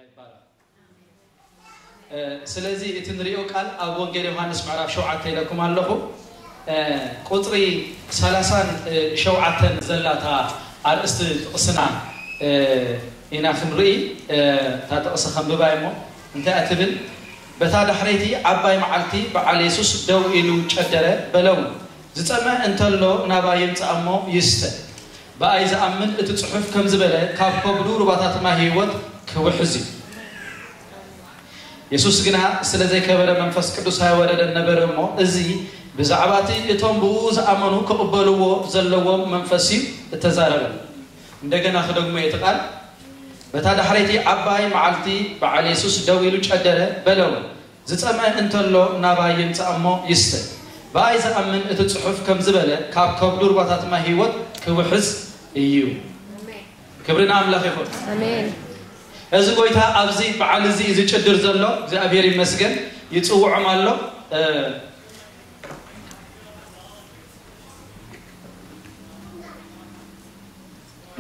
ይባላል። ስለዚ እቲ ንሪኦ ቃል ኣብ ወንጌል ዮሃንስ ምዕራፍ ሸውዓተ ኢለኩም ኣለኹ። ቁፅሪ ሰላሳን ሸውዓተን ዘላታ ኣርእስቲ ጥቕስና ኢና ክንርኢ። እታ ጥቕሲ ከንብባ እሞ እንታይ እትብል? በታ ዳሕረይቲ ዓባይ መዓልቲ በዓል የሱስ ደው ኢሉ ጨደረ፣ በለውን፣ ዝጸመ እንተሎ ናባይ ይምጻእ እሞ ይስተ። ብኣይ ዝኣምን እቲ ጽሑፍ ከም ዝበለ ካብ ከብዱ ሩባታት ማይ ህይወት ክውሕዝ እዩ። የሱስ ግና ስለ ዘይከበረ መንፈስ ቅዱስ ኣይወረደን ነበረ እሞ፣ እዚ ብዛዕባ እቲ እቶም ብኡ ዝኣመኑ ክቕበልዎ ዘለዎም መንፈስ እዩ እተዛረበ። እንደገና ክደግሞ እቲ ቃል። በታ ዳሕረይቲ ዓባይ መዓልቲ በዓል የሱስ ደው ኢሉ ጨደረ፣ በለውን፣ ዝጸመ እንተሎ ናባይ ይምጻእ እሞ ይስተ። ብኣይ ዝኣምን እቲ ጽሑፍ ከም ዝበለ ካብ ከብዱ ሩባታት ማይ ህይወት ክውሕዝ እዩ። ክብሪ ንኣምላኽ ይኹን። ኣሜን። እዚ ጎይታ ኣብዚ በዓል እዚ እዩ ዝጭድር ዘሎ። እግዚኣብሔር ይመስገን። ይጽውዖም ኣሎ። እ፣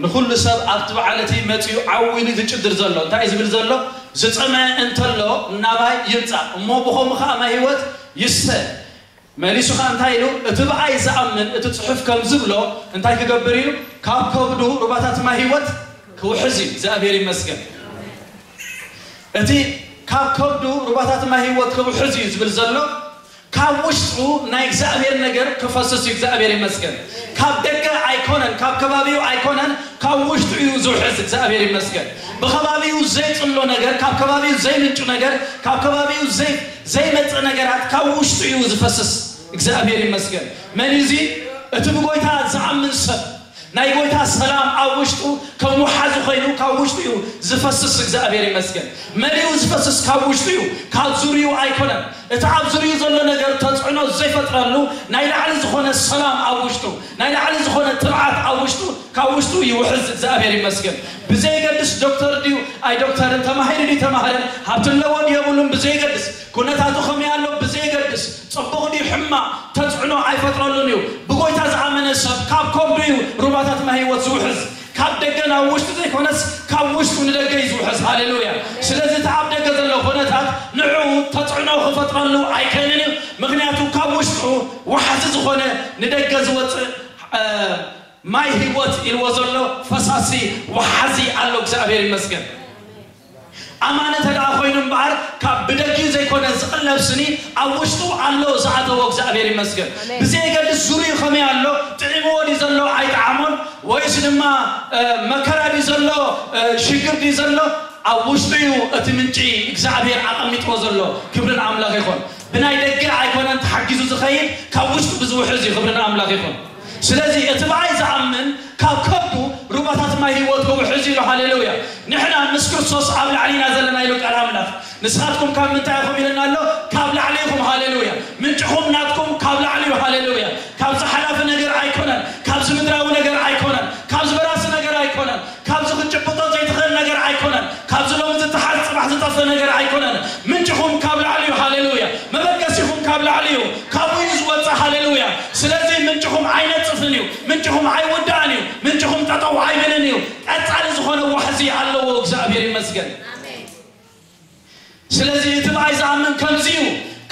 ንኹሉ ሰብ ኣብቲ በዓል እቲ መጺኡ ዓው ኢሉ ዝጭድር ዘሎ። እንታይ እዩ ዝብል ዘሎ? ዝጸመ እንተሎ ናባይ ይምጻእ እሞ ብኸምኡ ኸኣ ማይ ህይወት ይስተ። መሊሱ ኸኣ እንታይ ኢሉ? እቲ ብኣይ ዝኣምን እቲ ጽሑፍ ከም ዝብሎ እንታይ ክገብር እዩ? ካብ ከብዱ ሩባታት ማይ ህይወት ክውሕዝ እዩ። እግዚኣብሔር ይመስገን። እቲ ካብ ከብዱ ሩባታት ማይ ህይወት ክውሕዝ እዩ ዝብል ዘሎ፣ ካብ ውሽጡ ናይ እግዚኣብሔር ነገር ክፈስስ እዩ። እግዚኣብሔር ይመስገን። ካብ ደገ ኣይኮነን፣ ካብ ከባቢኡ ኣይኮነን፣ ካብ ውሽጡ እዩ ዝውሕዝ። እግዚኣብሔር ይመስገን። ብከባቢኡ ዘይጽሎ ነገር፣ ካብ ከባቢኡ ዘይምንጩ ነገር፣ ካብ ከባቢኡ ዘይ-፣ ዘይመጽእ ነገራት ካብ ውሽጡ እዩ ዝፈስስ። እግዚኣብሔር ይመስገን። መን እዩ እዚ? እቲ ብጎይታ ዝኣምን ሰብ። ናይ ጎይታ ሰላም ኣብ ውሽጡ ከም ወሓዚ ኮይኑ ካብ ውሽጡ እዩ ዝፈስስ። እግዚኣብሔር ይመስገን። መሊኡ ዝፈስስ ካብ ውሽጡ እዩ፣ ካብ ዙርዩ ኣይኮነን። እቲ ኣብ ዙርዩ ዘሎ ነገር ተጽዕኖ ዘይፈጥረሉ ናይ ላዕሊ ዝኾነ ሰላም ኣብ ውሽጡ፣ ናይ ላዕሊ ዝኾነ ትብዓት ኣብ ውሽጡ፣ ካብ ውሽጡ ይውሕዝ። እግዚኣብሔር ይመስገን። ብዘይገድስ ዶክተር ድዩ ኣይ ዶክተርን፣ ተማሂሩ ድዩ ተማህረን፣ ሃብቲ ኣለዎ ድዩ የብሉን ብዘይገድስ፣ ኩነታቱ ከመይ ኣሎ ብዘይገድስ፣ ጽቡቕ ድዩ ሕማቕ፣ ተጽዕኖ ኣይፈጥረሉን እዩ። ብጎይታ ዝኣመነ ሰብ ካብ ከብዱ እዩ ሩባታት ማይ ህይወት ዝውሕዝ። ካብ ደገ ናብ ውሽጢ ዘይኮነስ ካብ ውሽጡ ንደገ እዩ ዝውሕዝ። ሃሌሉያ። ስለዚ እቲ ኣብ ደገ ዘሎ ኩነታት ንዕኡ ተጽዕኖ ክፈጥረሉ ኣይክእልን እዩ። ምክንያቱ ካብ ውሽጡ ወሓዚ ዝኾነ ንደገ ዝወጽእ፣ እ፣ ማይ ህይወት ኢልዎ ዘሎ ፈሳሲ ወሓዚ ኣሎ። እግዚኣብሔር ይመስገን። ኣማን እንተ ደኣ ኮይኑ እምበኣር፣ ካብ ብደጊኡ ዘይኮነ ዝቕለብ ስኒ ኣብ ውሽጡ ኣሎ ዝኣተዎ። እግዚኣብሔር ይመስገን። ኣሜን። ብዘየገድስ ዙርዩ ከመይ ኣሎ፣ ጥዒምዎ ድዩ ዘሎ ኣይጠዓሞን፣ ወይስ ድማ፣ እ፣ መከራ ድዩ ዘሎ፣ እ፣ ሽግር ድዩ ዘሎ፣ ኣብ ውሽጡ እዩ እቲ ምንጪ እግዚኣብሔር ኣቐሚጥዎ ዘሎ። ክብሪ ንኣምላኽ ይኹን። ብናይ ደገ ኣይኮነን ተሓጊዙ ዝኸይድ፣ ካብ ውሽጡ ብዝውሕዝ እዩ። ክብሪ ንኣምላኽ ይኹን። ስለዚ እቲ ብኣይ ዝኣምን ካብ ከብዱ ሩባታት ማይ ህይወት ክውሕዝ ኢሉ። ሃሌሉያ። ንሕና ምስ ክርስቶስ ኣብ ላዕሊ ኢና ዘለና ኢሉ ቃል ኣምላኽ። ንስኻትኩም ካብ ምንታይ ኢኹም ኢልና ኣሎ? ካብ ላዕሊ ኢኹም። ሃሌሉያ። ምንጭኹም ናትኩም ካብ ላዕሊ እዩ። ሃሌሉያ። ካብዚ ሓላፊ ነገር ኣይኮነን፣ ካብዚ ምድራዊ ነገር ኣይኮነን፣ ካብዚ በራሲ ነገር ኣይኮነን፣ ካብዚ ክትጭብጦ ዘይትኽእል ነገር ኣይኮነን፣ ካብዚ ሎሚ ዝትሓዝ ጽባሕ ዝጠፍእ ነገር ኣይኮነን። ምንጭኹም ካብ ላዕሊ እዩ። ሃሌሉያ። መበገሲኹም ካብ ላዕሊ እዩ። ካብኡ እዩ ዝወጽእ። ሃሌሉያ። ስለዚ ምንጭኹም ኣይነጽፍን እዩ። ምንጭኹም ኣይውዳእን እዩ። ምንጭኹም ጠጠው ኣይብልን እዩ። ቀጻሊ ዝኾነ ዋሕዚ ኣለዎ። እግዚኣብሔር ይመስገን። ኣሜን። ስለዚ እቲ ብኣይ ዝኣምን ከምዚ እዩ።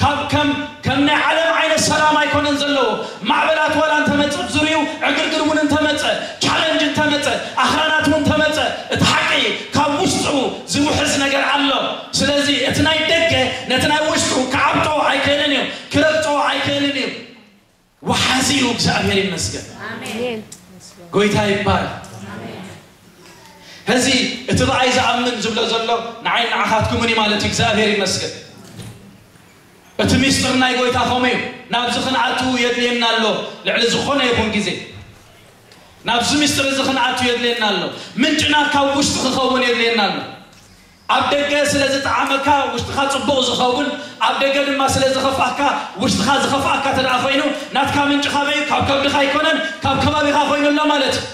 ካብ ከም፣ ከም ናይ ዓለም ዓይነት ሰላም ኣይኮነን ዘለዎ። ማዕበላት ዋላ እንተመጸ፣ ዙርዩ ዕግርግር እውን እንተመጸ፣ ቻለንጅ እንተመጸ፣ ኣኽራናት እውን እንተመጸ፣ እቲ ሓቂ ካብ ውሽጡ ዝውሕዝ ነገር ኣሎ። ስለዚ እቲ ናይ ደገ ነቲ ናይ ውሽጡ ክዓብጦ ኣይክእልን እዩ፣ ክረግጾ ኣይክእልን እዩ። ወሓዚ እዩ። እግዚኣብሔር ይመስገን። ኣሜን። ጎይታ ይባረክ። ሕዚ እቲ ብኣይ ዝኣምን ዝብሎ ዘሎ ንዓይ ንዓኻትኩምን እዩ ማለት እዩ። እግዚኣብሔር ይመስገን። እቲ ሚስጥር ናይ ጎይታ ከምኡ እዩ። ናብዚ ክንኣቱ የድልየና ኣሎ። ልዕሊ ዝኾነ ይኹን ግዜ ናብዚ ሚስጥር እዚ ክንኣቱ የድልየና ኣሎ። ምንጭና ካብ ውሽጢ ክኸውን የድልየና ኣሎ። ኣብ ደገ ስለ ዝጠዓመካ ውሽጥኻ ጽቡቕ ዝኸውን፣ ኣብ ደገ ድማ ስለ ዝኸፍኣካ ውሽጥኻ ዝኸፍኣካ እንተ ደኣ ኮይኑ፣ ናትካ ምንጪ ካበይ እዩ? ካብ ከብድኻ ኣይኮነን፣ ካብ ከባቢኻ ኮይኑ ኣሎ ማለት እዩ።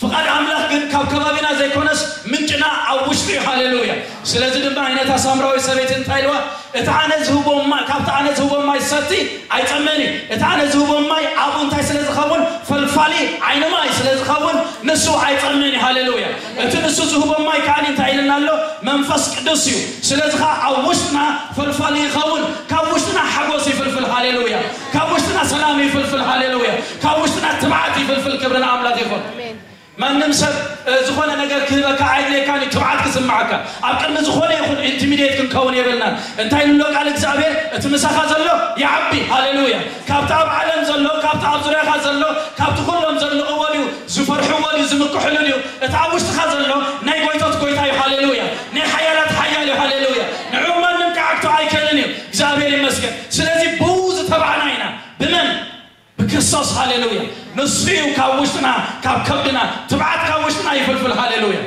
ፍቓድ ኣምላኽ ግን ካብ ከባቢና ዘይኮነስ ምንጭና ኣብ ውሽጢ እዩ። ሃሌሉያ። ስለዚ ድማ ነታ ሳምራዊ ሰበይቲ እንታይ ኢልዋ? እቲ ኣነ ዝህቦ ማይ፣ ካብቲ ኣነ ዝህቦ ማይ ሰቲ፣ ኣይጸምእን እዩ። እቲ ኣነ ዝህቦ ማይ ኣብኡ እንታይ ስለ ዝኸውን? ፈልፋሊ ዓይኒ ማይ ስለ ዝኸውን ንሱ ኣይጸምእን እዩ። ሃሌሉያ። እቲ ንሱ ዝህቦ ማይ ከኣ እንታይ ኢልና ኣሎ? መንፈስ ቅዱስ እዩ። ስለዚ ኸኣ ኣብ ውሽጥና ፈልፋሊ ይኸውን። ካብ ውሽጥና ሓጎስ ይፍልፍል። ሃሌሉያ። ካብ ውሽጥና ሰላም ይፍልፍል። ሃሌሉያ። ካብ ውሽጥና ትብዓት ይፍልፍል። ክብሪ ንኣምላኽ ይኹን። ማንም ሰብ ዝኾነ ነገር ክህበካ ኣይድለየካን እዩ። ትብዓት ክስምዓካ ኣብ ቅድሚ ዝኾነ ይኹን ኢንቲሚዴት ክንከውን የብልናን። እንታይ ንብሎ ቃል እግዚኣብሔር? እቲ ምሳኻ ዘሎ ይዓቢ። ሃሌሉያ። ካብቲ ኣብ ዓለም ዘሎ፣ ካብቲ ኣብ ዙርያኻ ዘሎ፣ ካብቲ ኩሎም ዘድንቕዎ ድዩ? ዝፈርሕዎ ድዩ? ዝምክሕሉ ድዩ? እቲ ኣብ ውሽጥኻ ዘሎ ናይ ጎይቶት ጎይታ እዩ። ሃሌሉያ። ናይ ሓያላት ሓያል እዩ። ሃሌሉያ። ንዑ ማንም ክዓግቶ ኣይክእልን እዩ። እግዚኣብሔር ይመስገን። ስለዚ ብኡ ዝተባዕና ኢና። ብመን? ብክርስቶስ። ሃሌሉያ። ንሱ እዩ ካብ ውሽጥና፣ ካብ ከብድና። ትብዓት ካብ ውሽጥና ይፍልፍል። ሃሌሉያ።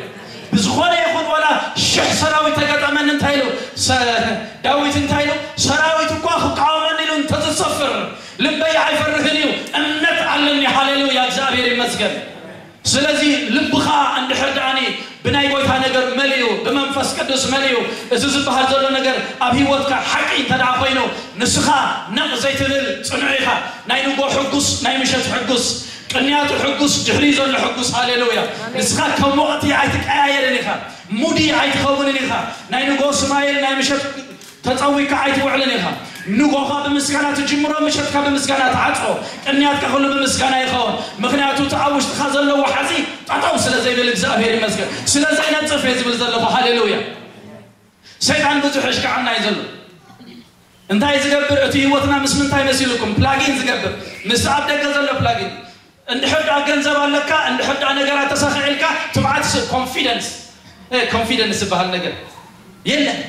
ብዝኾነ ይኹን ዋላ ሽሕ ሰራዊት ተገጠመኒ እንታይ ኢሉ? ሰ- ዳዊት እንታይ ኢሉ? ሰራዊት እኳ ክቃወመኒ ኢሉ እንተዝሰፍር ልበይ ኣይፈርህን እዩ። እምነት ኣለኒ። ሃሌሉያ። እግዚኣብሔር ይመስገን። ስለዚ ልብኻ እንድሕር ደኣኒ ብናይ ጎይታ ነገር መሊኡ፣ ብመንፈስ ቅዱስ መሊኡ፣ እዚ ዝበሃል ዘሎ ነገር ኣብ ህይወትካ ሓቂ እንተ ደኣ ኮይኑ፣ ንስኻ ነቕ ዘይትብል ጽኑዕ ኢኻ። ናይ ንጎ ሕጉስ፣ ናይ ምሸት ሕጉስ፣ ቅንያቱ ሕጉስ፣ ድሕሪ ዘሎ ሕጉስ። ሃሌሉያ። ንስኻ ከም ወቕቲ ኣይትቀያየርን ኢኻ። ሙዲ ኣይትኸውንን ኢኻ። ናይ ንጎ ስማይል፣ ናይ ምሸት ተጸዊካ ኣይትውዕልን ኢኻ። ንጎኻ ብምስጋና ትጅምሮ፣ ምሸትካ ብምስጋና ትዓጾ። ቅንያትካ ኩሉ ብምስጋና ይኸውን። ምኽንያቱ እቲ ኣብ ውሽጥኻ ዘሎ ወሓዚ ጠጠው ስለ ዘይብል እግዚኣብሔር ይመስገን። ስለ ዘይነጽፍ እየ ዝብል ዘለኹ። ሃሌሉያ። ሰይጣን ብዙሕ የሽክዓና እዩ ዘሎ። እንታይ ዝገብር? እቲ ህይወትና ምስ ምንታይ መሲሉኩም? ፕላጊን ዝገብር። ምስ ኣብ ደገ ዘሎ ፕላጊን። እንድሕር ደኣ ገንዘብ ኣለካ፣ እንድሕር ደኣ ነገራት ተሳኺዕልካ፣ ትብዓት ስ-፣ ኮንፊደንስ፣ እ፣ ኮንፊደንስ ዝበሃል ነገር የለን።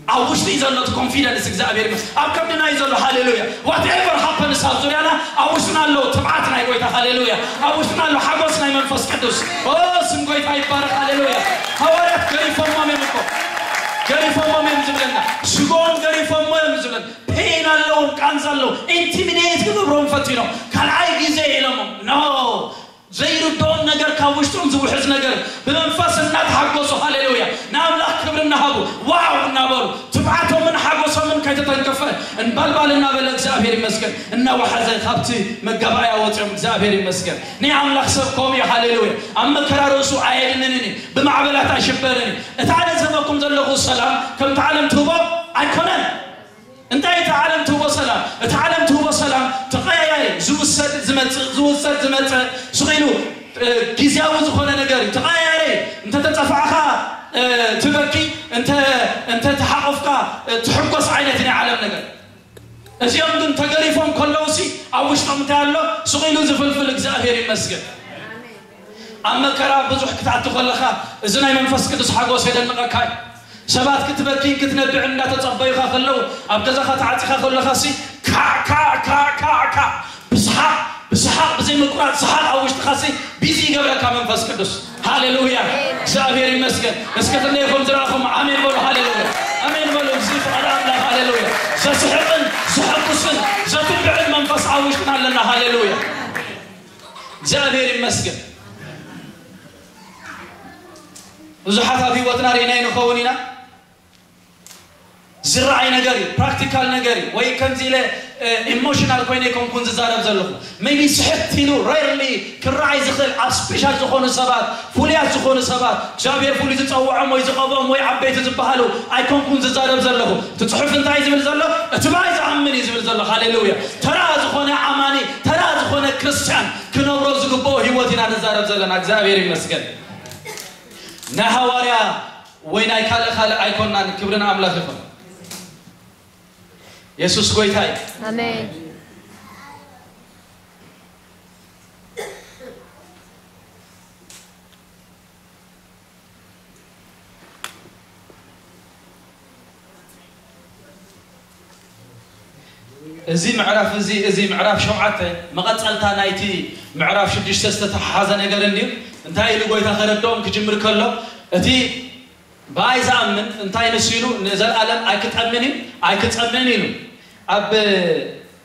ኣብ ውሽጢ እዩ ዘሎ እቲ ኮንፊደንስ። እግዚኣብሔር ይመስገን። ኣብ ከብድና እዩ ዘሎ። ሃሌሉያ። ዋትኤቨር ሃፐንስ ኣብ ዙርያና፣ ኣብ ውሽጥና ኣሎ ትብዓት ናይ ጎይታ። ሃሌሉያ። ኣብ ውሽጥና ኣሎ ሓጎስ ናይ መንፈስ ቅዱስ። ኦ፣ ስም ጎይታ ይባረክ። ሃሌሉያ። ሃዋርያት ገሪፎሞም እዮም እኮ። ገሪፎሞም እዮም ዝብለና። ስጋኦም ገሪፎሞ እዮም ዝብለና። ፔን ኣለዎም፣ ቃንዛ ኣለዎም። ኢንቲሚዴት ክገብሮም ፈቲኖም። ካልኣይ ግዜ ኢሎሞም። ኖ። ዘይርድኦም ነገር፣ ካብ ውሽጦም ዝውሕዝ ነገር፣ ብመንፈስ እናተሓጎሱ፣ ሃሌሉያ፣ ንኣምላኽ ክብሪ እናሃቡ፣ ዋው እናበሉ፣ ትብዓቶምን ሓጎሶምን ከይተተንከፈ፣ እንባልባል እናበለ፣ እግዚኣብሔር ይመስገን፣ እናወሓዘ ካብቲ መጋባእያ ወፂኦም፣ እግዚኣብሔር ይመስገን። ናይ ኣምላኽ ሰብ ከምኡ እዩ። ሃሌሉያ። ኣብ መከራ ርእሱ ኣየድንን እዩ። ብማዕበላት ኣይሽበርን እዩ። እቲ ኣነ ዝህበኩም ዘለኹ ሰላም ከምቲ ዓለም ትህቦ ኣይኮነን። እንታይ እቲ ዓለም ትህቦ ሰላም? እቲ ዓለም ትህቦ ሰላም ተቐያያሪ፣ ዝውሰድ ዝመጽእ፣ ዝውሰድ ዝመጽእ፣ ስቕ ኢሉ፣ እ፣ ግዝያዊ ዝኾነ ነገር እዩ። ተቐያያሪ፣ እንተ ተጸፋዕካ፣ እ፣ ትበኪ፣ እንተ፣ እንተ ተሓቆፍካ፣ እ፣ ትሕጎስ ዓይነት ናይ ዓለም ነገር። እዚኦም ግን ተገሪፎም ከለውሲ ኣብ ውሽጦም እንታይ ኣሎ? ስቕ ኢሉ ዝፍልፍል። እግዚኣብሔር ይመስገን። ኣብ መከራ ብዙሕ ክትኣቱ ከለኻ፣ እዚ ናይ መንፈስ ቅዱስ ሓጎስ የደንቐካ እዩ። ሰባት ክትበኪን ክትነብዕን እንዳተጸበዩኻ ከለዉ፣ ኣብ ገዛኻ ተዓጺኻ ከለኻሲ፣ ካዕ፣ ካዕ፣ ካዕ፣ ካዕ፣ ካዕ፣ ብሰሓቕ፣ ብሰሓቕ፣ ብዘይ ምቁራጽ ሰሓቕ ኣብ ውሽጥኻሲ ቢዚ ይገብረካ መንፈስ ቅዱስ። ሃሌሉያ። እግዚኣብሔር ይመስገን። እስከ ክንደይኹም ዝረኣኹም ኣሜን በሉ። ሃሌሉያ። ኣሜን በሉ። እዚ ፍቓድ ኣምላኽ። ሃሌሉያ። ዘስሕቕን ዘሐጉስን ዘትብዕን መንፈስ ኣብ ውሽጥና ኣለና። ሃሌሉያ። እግዚኣብሔር ይመስገን። ብዙሓት ኣብ ህይወትና ርኢናይ ንኸውን ኢና። ዝረኣይ ነገር እዩ፣ ፕራክቲካል ነገር እዩ። ወይ ከምዚ ኢለ፣ እ፣ ኢሞሽናል ኮይነ ኣይኮንኩን ዝዛረብ ዘለኹ። ሜቢ ስሕት ኢሉ ሬርሊ ክረኣይ ዝኽእል ኣብ ስፔሻል ዝኾኑ ሰባት፣ ፍሉያት ዝኾኑ ሰባት፣ እግዚኣብሔር ፍሉይ ዝጸውዖም ወይ ዝቐብኦም ወይ ዓበይቲ ዝበሃሉ ኣይኮንኩን ዝዛረብ ዘለኹ። እቲ ጽሑፍ እንታይ ዝብል ዘሎ? እቲ ብኣይ ዝኣምን እዩ ዝብል ዘሎ። ሃሌሉያ። ተራ ዝኾነ ኣማኒ፣ ተራ ዝኾነ ክርስትያን ክነብሮ ዝግብኦ ህይወት ኢና ንዛረብ ዘለና። እግዚኣብሔር ይመስገን። ናይ ሃዋርያ ወይ ናይ ካልእ ካልእ ኣይኮናን። ክብሪ ንኣምላኽ ይኹን። የሱስ ጎይታ እዩ። ኣሜን። እዚ ምዕራፍ እዚ፣ እዚ ምዕራፍ ሸውዓተ መቐጸልታ ናይቲ ምዕራፍ ሽዱሽተ ዝተተሓሓዘ ነገር እንድዩ። እንታይ ኢሉ ጎይታ ከረድኦም ክጅምር ከሎ፣ እቲ ብኣይ ዝኣምን እንታይ ንሱ ኢሉ ንዘለኣለም ኣይክጠምን እዩ፣ ኣይክጸምእን ኢሉ። ኣብ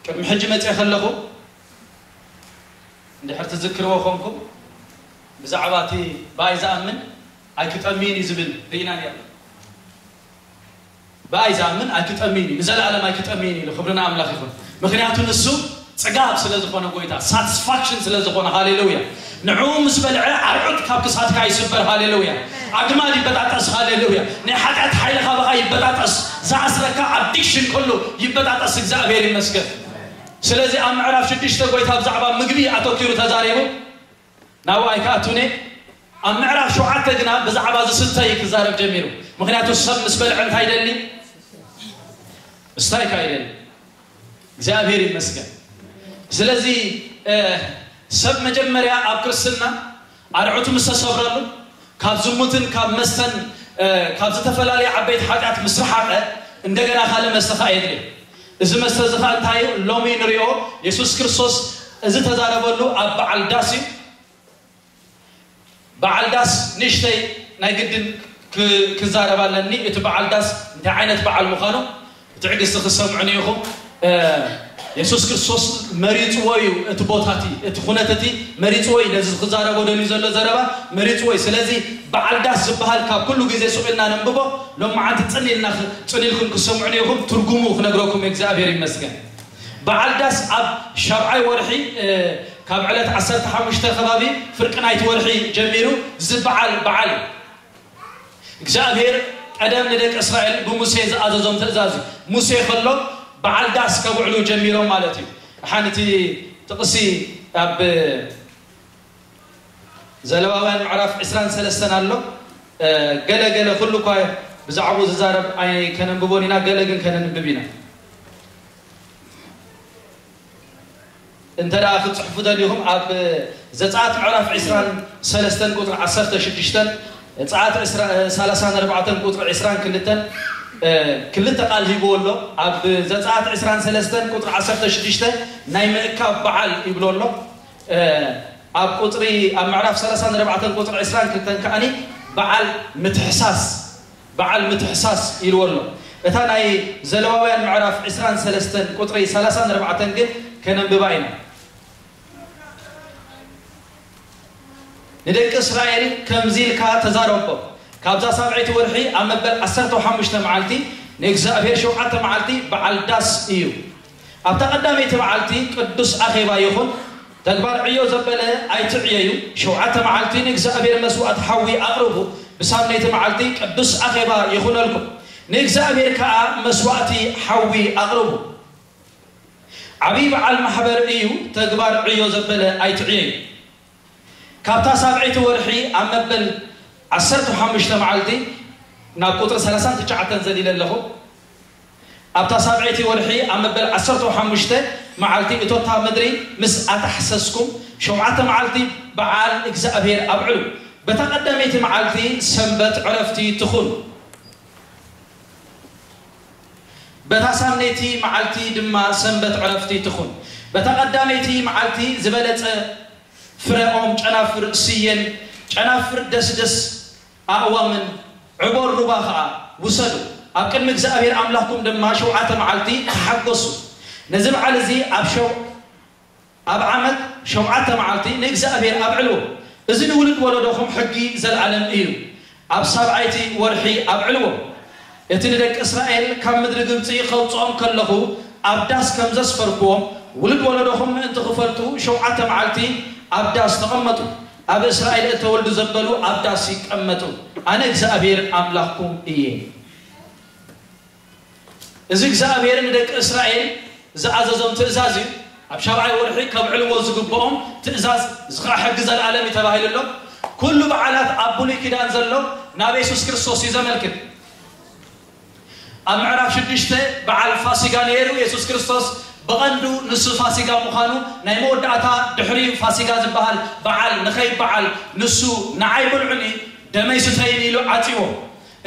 ቅድሚ ሕጂ መጽየ ከለኹ እንድሕር ትዝክርዎ ኮንኩም፣ ብዛዕባ እቲ ብኣይ ዝኣምን ኣይክጠምይን እዩ ዝብል ርኢና ነርና። ብኣይ ዝኣምን ኣይክጠምይን እዩ፣ ንዘለኣለም ኣይክጠምይን እዩ ኢሉ። ክብሪ ንኣምላኽ ይኹን። ምኽንያቱ ንሱ ጽጋብ ስለ ዝኾነ፣ ጎይታ ሳቲስፋክሽን ስለ ዝኾነ፣ ሃሌሉያ። ንዕኡ ምስ በልዐ ኣርዑት ካብ ክሳድካ ይስበር፣ ሃሌሉያ። ኣግማድ ይበጣጠስ፣ ሃሌሉያ። ናይ ሓጢኣት ሓይሊ ካባኻ ይበጣጠስ፣ ዝኣስረካ ኣዲክሽን ኩሉ ይበጣጠስ። እግዚኣብሔር ይመስገን። ስለዚ ኣብ ምዕራፍ ሽዱሽተ ጎይታ ብዛዕባ ምግቢ ኣተኪሩ ተዛሪቡ። ናብኡ ኣይክኣቱን እየ። ኣብ ምዕራፍ ሸውዓተ ግና ብዛዕባ ዝስተ እዩ ክዛረብ ጀሚሩ። ምኽንያቱ ሰብ ምስ በልዐ እንታይ ይደሊ? ምስታይ ከኣ ይደሊ። እግዚኣብሔር ይመስገን። ስለዚ እ፣ ሰብ መጀመርያ ኣብ ክርስትና ኣርዑቱ ምስ ተሰብረሉ ካብ ዝሙትን ካብ መስተን እ፣ ካብ ዝተፈላለዩ ዓበይቲ ሓጢኣት ምስ ረሓቐ እንደገና ካልእ መስተ ከኣ የድልዮ። እዚ መስተ እዚ ከኣ እንታይ እዩ? ሎሚ ንሪኦ የሱስ ክርስቶስ እዚ ተዛረበሉ ኣብ በዓል ዳስ እዩ። በዓል ዳስ ንእሽተይ ናይ ግድን ክ- ክዛረብ ኣለኒ። እቲ በዓል ዳስ እንታይ ዓይነት በዓል ምዃኑ ብትዕግስቲ ክሰምዑኒ ኢኹም። እ፣ የሱስ ክርስቶስ መሪፅዎ እዩ። እቲ ቦታ እቲ እቲ ኩነት እቲ መሪፅዎ እዩ። ነዚ ክዛረቦ ደልዩ ዘሎ ዘረባ መሪፅዎ እዩ። ስለዚ በዓል ዳስ ዝበሃል ካብ ኩሉ ግዜ ሱቕ ኢልና ነንብቦ። ሎም መዓንቲ ፅን ኢልና ክ- ፅን ኢልኩም ክሰምዑኒ ኢኹም። ትርጉሙ ክነግረኩም እግዚኣብሔር ይመስገን። በዓል ዳስ ኣብ ሻብዓይ ወርሒ እ፣ ካብ ዕለት ዓሰርተ ሓሙሽተ ከባቢ ፍርቂ ናይቲ ወርሒ ጀሚሩ ዝበዓል በዓል እዩ። እግዚኣብሔር ቀደም ንደቂ እስራኤል ብሙሴ ዝኣዘዞም ትእዛዝ እዩ። ሙሴ ከሎ በዓል ዳስ ከብዕሉ ጀሚሮም ማለት እዩ። ሓንቲ ጥቕሲ ኣብ ዘለዋውያን ምዕራፍ ዕስራን ሰለስተን ኣሎ። እ፣ ገለ ገለ ኩሉ እኳ ብዛዕባኡ ዝዛረብ ኣይከነንብቦን ኢና፣ ገለ ግን ከነንብብ ኢና። እንተ ደኣ ክትጽሕፉ ደሊኹም ኣብ ዘጸኣት ምዕራፍ ዕስራን ሰለስተን ቁጽሪ ዓሰርተ ሽዱሽተን፣ ዘጸኣት ዕስራ- ሰላሳን ኣርባዕተን ቁጽሪ ዕስራን ክልተን እ፣ ክልተ ቃል ሂብዎ ኣሎ። ኣብ ዘጸኣት ዕስራን ሰለስተን ቁጽሪ ዓሰርተ ሽዱሽተ ናይ ምእካብ በዓል ይብሎ ኣሎ። እ፣ ኣብ ቁጽሪ ኣብ ምዕራፍ ሰላሳን ኣርባዕተን ቁጽሪ ዕስራን ክልተን ከኣኒ በዓል ምትሕሳስ በዓል ምትሕሳስ ኢልዎ ኣሎ። እታ ናይ ዘለዋውያን ምዕራፍ ዕስራን ሰለስተን ቁጽሪ ሰላሳን ኣርባዕተን ግን ከነንብባ ኢና። ንደቂ እስራኤል ከምዚ ኢልካ ተዛረቦም፣ ካብዛ ሳብዐይቲ ወርሒ ኣብ መበል ዓሰርተ ሓሙሽተ መዓልቲ ንእግዚኣብሔር ሸውዓተ መዓልቲ በዓል ዳስ እዩ። ኣብታ ቀዳመይቲ መዓልቲ ቅዱስ ኣኼባ ይኹን፣ ተግባር ዕዮ ዘበለ ኣይትዕየዩ። ሸውዓተ መዓልቲ ንእግዚኣብሔር መስዋእቲ ሓዊ ኣቕርቡ፣ ብሳምነይቲ መዓልቲ ቅዱስ ኣኼባ ይኹነልኩም፣ ንእግዚኣብሔር ከኣ መስዋእቲ ሓዊ ኣቕርቡ። ዓብዪ በዓል ማሕበር እዩ፣ ተግባር ዕዮ ዘበለ ኣይትዕየዩ። ካብታ ሳብዐይቲ ወርሒ ኣብ መበል ዓሰርተ ሓሙሽተ መዓልቲ፣ ናብ ቁጽሪ ሰላሳን ትሽዓተን ዘሊለ ኣለኹ። ኣብታ ሳብዐይቲ ወርሒ ኣብ መበል ዓሰርተ ሓሙሽተ መዓልቲ እቶታ ምድሪ ምስ ኣታሕሰስኩም፣ ሸውዓተ መዓልቲ በዓል እግዚኣብሔር ኣብዕሉ። በታ ቀዳመይቲ መዓልቲ ሰንበት ዕረፍቲ ትኹን። በታ ሳምነይቲ መዓልቲ ድማ ሰንበት ዕረፍቲ ትኹን። በታ ቀዳመይቲ መዓልቲ ዝበለጸ ፍረ ኦም ጨናፍር ስየን ጨናፍር ደስደስ ኣእዋምን ዕቦር ሩባ ኸኣ ውሰዱ። ኣብ ቅድሚ እግዚኣብሔር ኣምላኽኩም ድማ ሸውዓተ መዓልቲ ተሓጎሱ። ነዚ በዓል እዚ ኣብ ሸው- ኣብ ዓመት ሸውዓተ መዓልቲ ንእግዚኣብሔር ኣብዕልዎ። እዚ ንውሉድ ወለዶኹም ሕጊ ዘለኣለም እዩ። ኣብ ሳብዓይቲ ወርሒ ኣብዕልዎ። እቲ ንደቂ እስራኤል ካብ ምድሪ ግብጺ ከውጽኦም ከለኹ ኣብ ዳስ ከም ዘስፈርኩዎም፣ ውሉድ ወለዶኹም ምእንቲ ክፈልጡ ሸውዓተ መዓልቲ ኣብ ዳስ ተቐመጡ። ኣብ እስራኤል እተወልዱ ዘበሉ ኣብ ዳስ ይቀመጡ። ኣነ እግዚኣብሔር ኣምላኽኩም እየ። እዚ እግዚኣብሔር ንደቂ እስራኤል ዝኣዘዞም ትእዛዝ እዩ። ኣብ ሻብዓይ ወርሒ ከብዕልዎ ዝግብኦም ትእዛዝ፣ እዚ ኸዓ ሕጊ ዘለኣለም እዩ ተባሂሉ ኣሎ። ኩሉ በዓላት ኣብ ብሉይ ኪዳን ዘሎ ናብ የሱስ ክርስቶስ እዩ ዘመልክት። ኣብ ምዕራፍ ሽዱሽተ በዓል ፋሲጋ ነይሩ። የሱስ ክርስቶስ ብቐንዱ ንሱ ፋሲጋ ምዃኑ፣ ናይ መወዳእታ ድሕሪኡ ፋሲጋ ዝበሃል በዓል ንኸይበዓል ንሱ ንዓይ ብልዑኒ ደመይ ስተይኒ ኢሉ ዓጽዎ።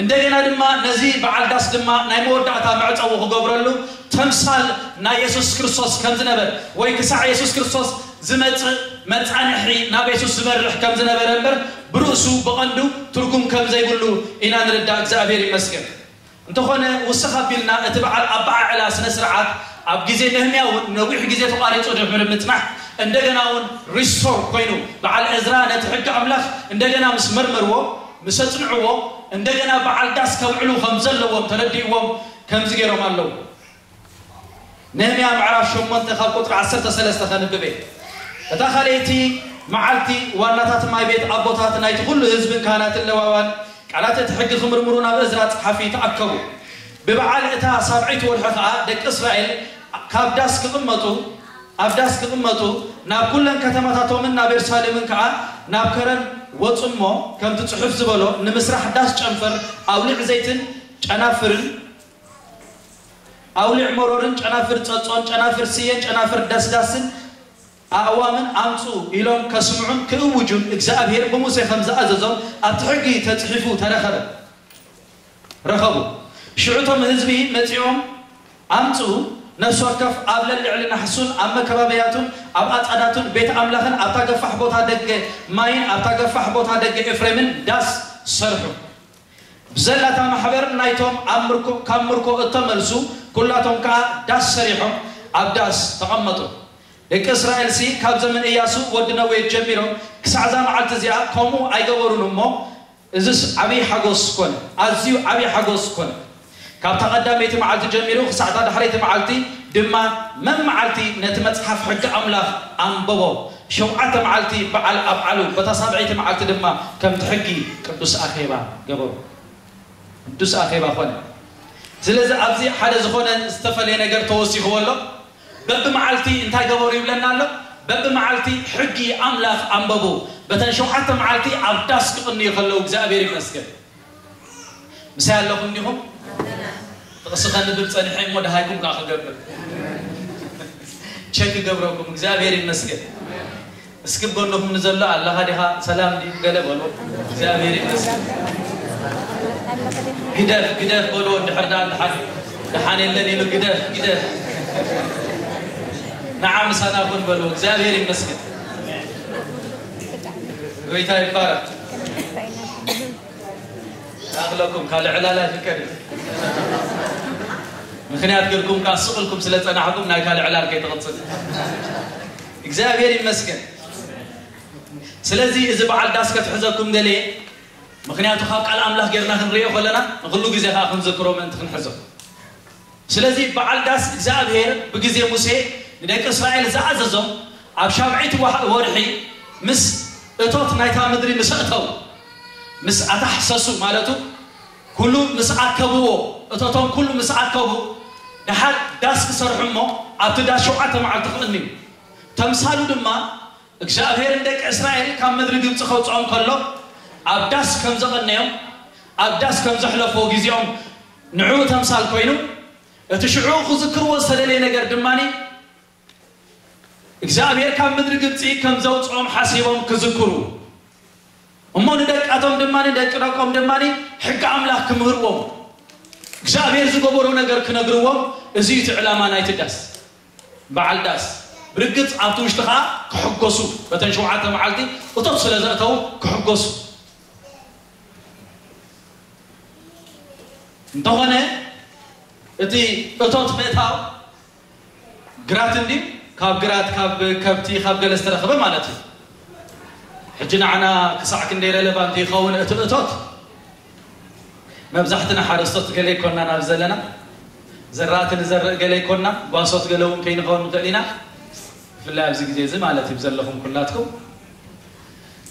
እንደገና ድማ ነዚ በዓል ዳስ ድማ ናይ መወዳእታ መዕጸዊ ክገብረሉ ተምሳል ናይ የሱስ ክርስቶስ ከም ዝነበር ወይ ክሳዕ የሱስ ክርስቶስ ዝመጽእ መጻንሒ ናብ የሱስ ዝመርሕ ከም ዝነበረ እምበር ብርእሱ ብቐንዱ ትርጉም ከም ዘይብሉ ኢና ንርዳእ። እግዚኣብሔር ይመስገን። እንተኾነ ውስኽ ኣቢልና እቲ በዓል ኣበዓዕላ ስነ ስርዓት ኣብ ግዜ ነህምያ እውን ነዊሕ ግዜ ተቋሪጹ ድሕሪ ምጽናሕ እንደገና እውን ሪስቶር ኮይኑ በዓል እዝራ ነቲ ሕጊ ኣምላኽ እንደገና ምስ መርመርዎ፣ ምስ ኣጽንዕዎ፣ እንደገና በዓል ዳስ ከብዕሉ ከም ዘለዎም ተረዲእዎም ከምዚ ገይሮም ኣለዉ። ነህምያ ምዕራፍ ሸሞንተ ካብ ቁጽሪ ዓሰርተ ሰለስተ ከንብብ እየ። እታ ካልኣይቲ መዓልቲ ዋናታት ማይ ቤት ኣቦታት ናይቲ ኩሉ ህዝብን ካህናትን ለዋዋን ቃላት እቲ ሕጊ ክምርምሩ ናብ እዝራ ጸሓፊ ተኣከቡ። ብበዓል እታ ሳብዐይቲ ወርሒ ኸኣ ደቂ እስራኤል ካብ ዳስ ክቕመጡ ኣብ ዳስ ክቕመጡ ናብ ኩለን ከተማታቶምን ናብ የሩሳሌምን ከኣ ናብ ከረን ወጹ እሞ ከምቲ ጽሑፍ ዝበሎ ንምስራሕ ዳስ ጨንፈር ኣውሊዕ ዘይትን ጨናፍርን ኣውሊዕ መሮርን ጨናፍር ጸጾን ጨናፍር ስየን ጨናፍር ደስዳስን ኣእዋምን ኣምጹ ኢሎም ከስምዑን ክእውጁን እግዚኣብሔር ብሙሴ ከም ዝኣዘዞም ኣብቲ ሕጊ ተጽሒፉ ተረኸበ ረኸቡ። ሽዑ እቶም ህዝቢ መጺኦም ኣምጹ ነፍሲ ወከፍ ኣብ ለልዕሊ ናሕሱን ኣብ መከባበያቱን ኣብ ኣጻዳቱን ቤት ኣምላኽን ኣብታ ገፋሕ ቦታ ደገ ማይን ኣብታ ገፋሕ ቦታ ደገ ኤፍሬምን ዳስ ሰርሑ። ብዘላታ ማሕበር ናይቶም ኣብ ምርኮ ካብ ምርኮ እተመልሱ ኩላቶም ከኣ ዳስ ሰሪሖም ኣብ ዳስ ተቐመጡ። ደቂ እስራኤልሲ ካብ ዘመን እያሱ ወዲ ነዌ ጀሚሮም ክሳዕ እዛ መዓልቲ እዚኣ ከምኡ ኣይገበሩን እሞ እዝስ ዓብዪ ሓጎስ ኮነ፣ ኣዝዩ ዓብዪ ሓጎስ ኮነ። ካብታ ቀዳመይቲ መዓልቲ ጀሚሩ ክሳዕ እታ ዳሕረይቲ መዓልቲ ድማ መመዓልቲ ነቲ መጽሓፍ ሕጊ ኣምላኽ ኣንበቦ። ሸውዓተ መዓልቲ በዓል ኣብዓሉ፣ በታ ሳብዐይቲ መዓልቲ ድማ ከምቲ ሕጊ ቅዱስ ኣኼባ ገበሩ። ቅዱስ ኣኼባ ኾነ። ስለዚ ኣብዚ ሓደ ዝኾነ ዝተፈለየ ነገር ተወሲኽዎ ኣሎ። በብመዓልቲ እንታይ ገበሩ ይብለና ኣሎ? በብመዓልቲ ሕጊ ኣምላኽ ኣንበቡ። በተን ሸውዓተ መዓልቲ ኣብ ዳስ ክቕንዩ ከለዉ እግዚኣብሔር ይመስገን። ምሳይ ኣለኹም ዲኹም? ጥቕሲ ከንብብ ጸኒሐ እሞ ደሃይኩም ከዓ ክገብር ቸክ ክገብረኩም። እግዚኣብሔር ይመስገን። እስኪ ጎንኹም ንዘሎ ኣለኻ ዲኻ? ሰላም ድዩ? ገለ በሎ። እግዚኣብሔር ይመስገን። ግደፍ ግደፍ በሎ። ድሕር ደኣ ደሓን ደሓን የለን ኢሉ ግደፍ ግደፍ። ንዓ ምሳና ኩን በሎ። እግዚኣብሔር ይመስገን። ጎይታ ይባረክ። ኣኽለኩም ካልእ ዕላል ኣይፍቀድ እዩ። ምኽንያት ጌርኩም ከኣ ስቕ ኢልኩም ስለ ጸናሕኩም ናይ ካልእ ዕላል ከይትቕጽል። እግዚኣብሔር ይመስገን። ስለዚ እዚ በዓል ዳስ ከትሕዘኩም ደልየ፣ ምኽንያቱ ካብ ቃል ኣምላኽ ጌርና ክንርእዮ ከለና ንኹሉ ግዜ ከኣ ክንዝክሮ ምእንቲ ክንሕዞ። ስለዚ በዓል ዳስ እግዚኣብሔር ብግዜ ሙሴ ንደቂ እስራኤል ዝኣዘዞም ኣብ ሻብዐይቲ ዋሕ- ወርሒ ምስ እቶት ናይታ ምድሪ ምስ ኣእተው ምስ ኣታሕሰሱ ማለቱ ኩሉ ምስ ኣከብዎ እቶቶም ኩሉ ምስ ኣከቡ ደሓር ዳስ ክሰርሑ እሞ ኣብቲ ዳስ ሸውዓተ መዓልቲ ክቕንዩ ተምሳሉ ድማ እግዚኣብሔር ንደቂ እስራኤል ካብ ምድሪ ግብፂ ከውፅኦም ከሎ ኣብ ዳስ ከም ዘቐነዮም ኣብ ዳስ ከም ዘሕለፍዎ ግዜኦም ንዕኡ ተምሳል ኮይኑ እቲ ሽዑ ክዝክርዎ ዝተደለየ ነገር ድማ እግዚኣብሔር ካብ ምድሪ ግብፂ ከም ዘውፅኦም ሓሲቦም ክዝክሩ እሞ ንደቃቶም ድማ ንደቂ ደቆም ድማ ሕጊ ኣምላኽ ክምህርዎም እግዚኣብሔር ዝገበሮ ነገር ክነግርዎም እዚ እቲ ዕላማ ናይቲ ዳስ በዓል ዳስ ብርግፅ ኣብቲ ውሽጢ ከዓ ክሕጎሱ በተን ሸውዓተ መዓልቲ እቶት ስለ ዘእተው ክሕጎሱ እንተኾነ እቲ እቶት ምእታው ግራት እንዲ ካብ ግራት ካብ ከብቲ ካብ ገለ ዝተረኸበ ማለት እዩ ሕጂ ንዓና ክሳዕ ክንደይ ረለቫንት ይኸውን እቲ እቶት መብዛሕትና ሓረስቶት ገለ ይኮና ናብ ዘለና ዘራእቲ ንዘርእ ገለ ይኮና ጓሶት ገለ እውን ከይንኸውን ንኽእል ኢና ብፍላይ ኣብዚ ግዜ እዚ ማለት እዩ ዘለኹም ኩላትኩም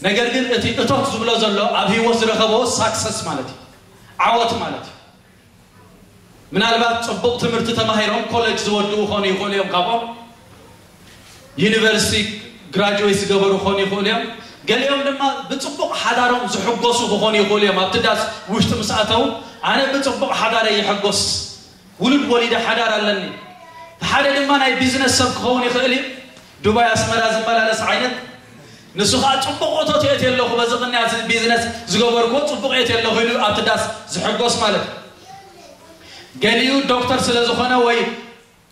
ነገር ግን እቲ እቶት ዝብሎ ዘሎ ኣብ ህይወት ዝረኸቦ ሳክሰስ ማለት እዩ ዓወት ማለት እዩ ምናልባት ፅቡቕ ትምህርቲ ተማሂሮም ኮሌጅ ዝወድኡ ኾኑ ይኽእሉ እዮም ካብኦም ዩኒቨርሲቲ ግራጅዌት ዝገበሩ ኾኑ ይኽእሉ እዮም ገሊኦም ድማ ብፅቡቕ ሓዳሮም ዝሕጎሱ ክኾኑ ይኽእሉ እዮም ኣብቲ ዳስ ውሽጢ ምስ ኣተው ኣነ ብፅቡቕ ሓዳረ ይሕጎስ ውሉድ ወሊደ ሓዳር ኣለኒ ሓደ ድማ ናይ ቢዝነስ ሰብ ክኸውን ይኽእል እዩ ዱባይ ኣስመራ ዝመላለስ ዓይነት ንሱ ከዓ ፅቡቕ እቶት የእትየ ኣለኹ በዚ ቅንያት ቢዝነስ ዝገበርኩዎ ፅቡቕ የእትየ ኣለኹ ኢሉ ኣብቲ ዳስ ዝሕጎስ ማለት እዩ ገሊኡ ዶክተር ስለ ዝኾነ ወይ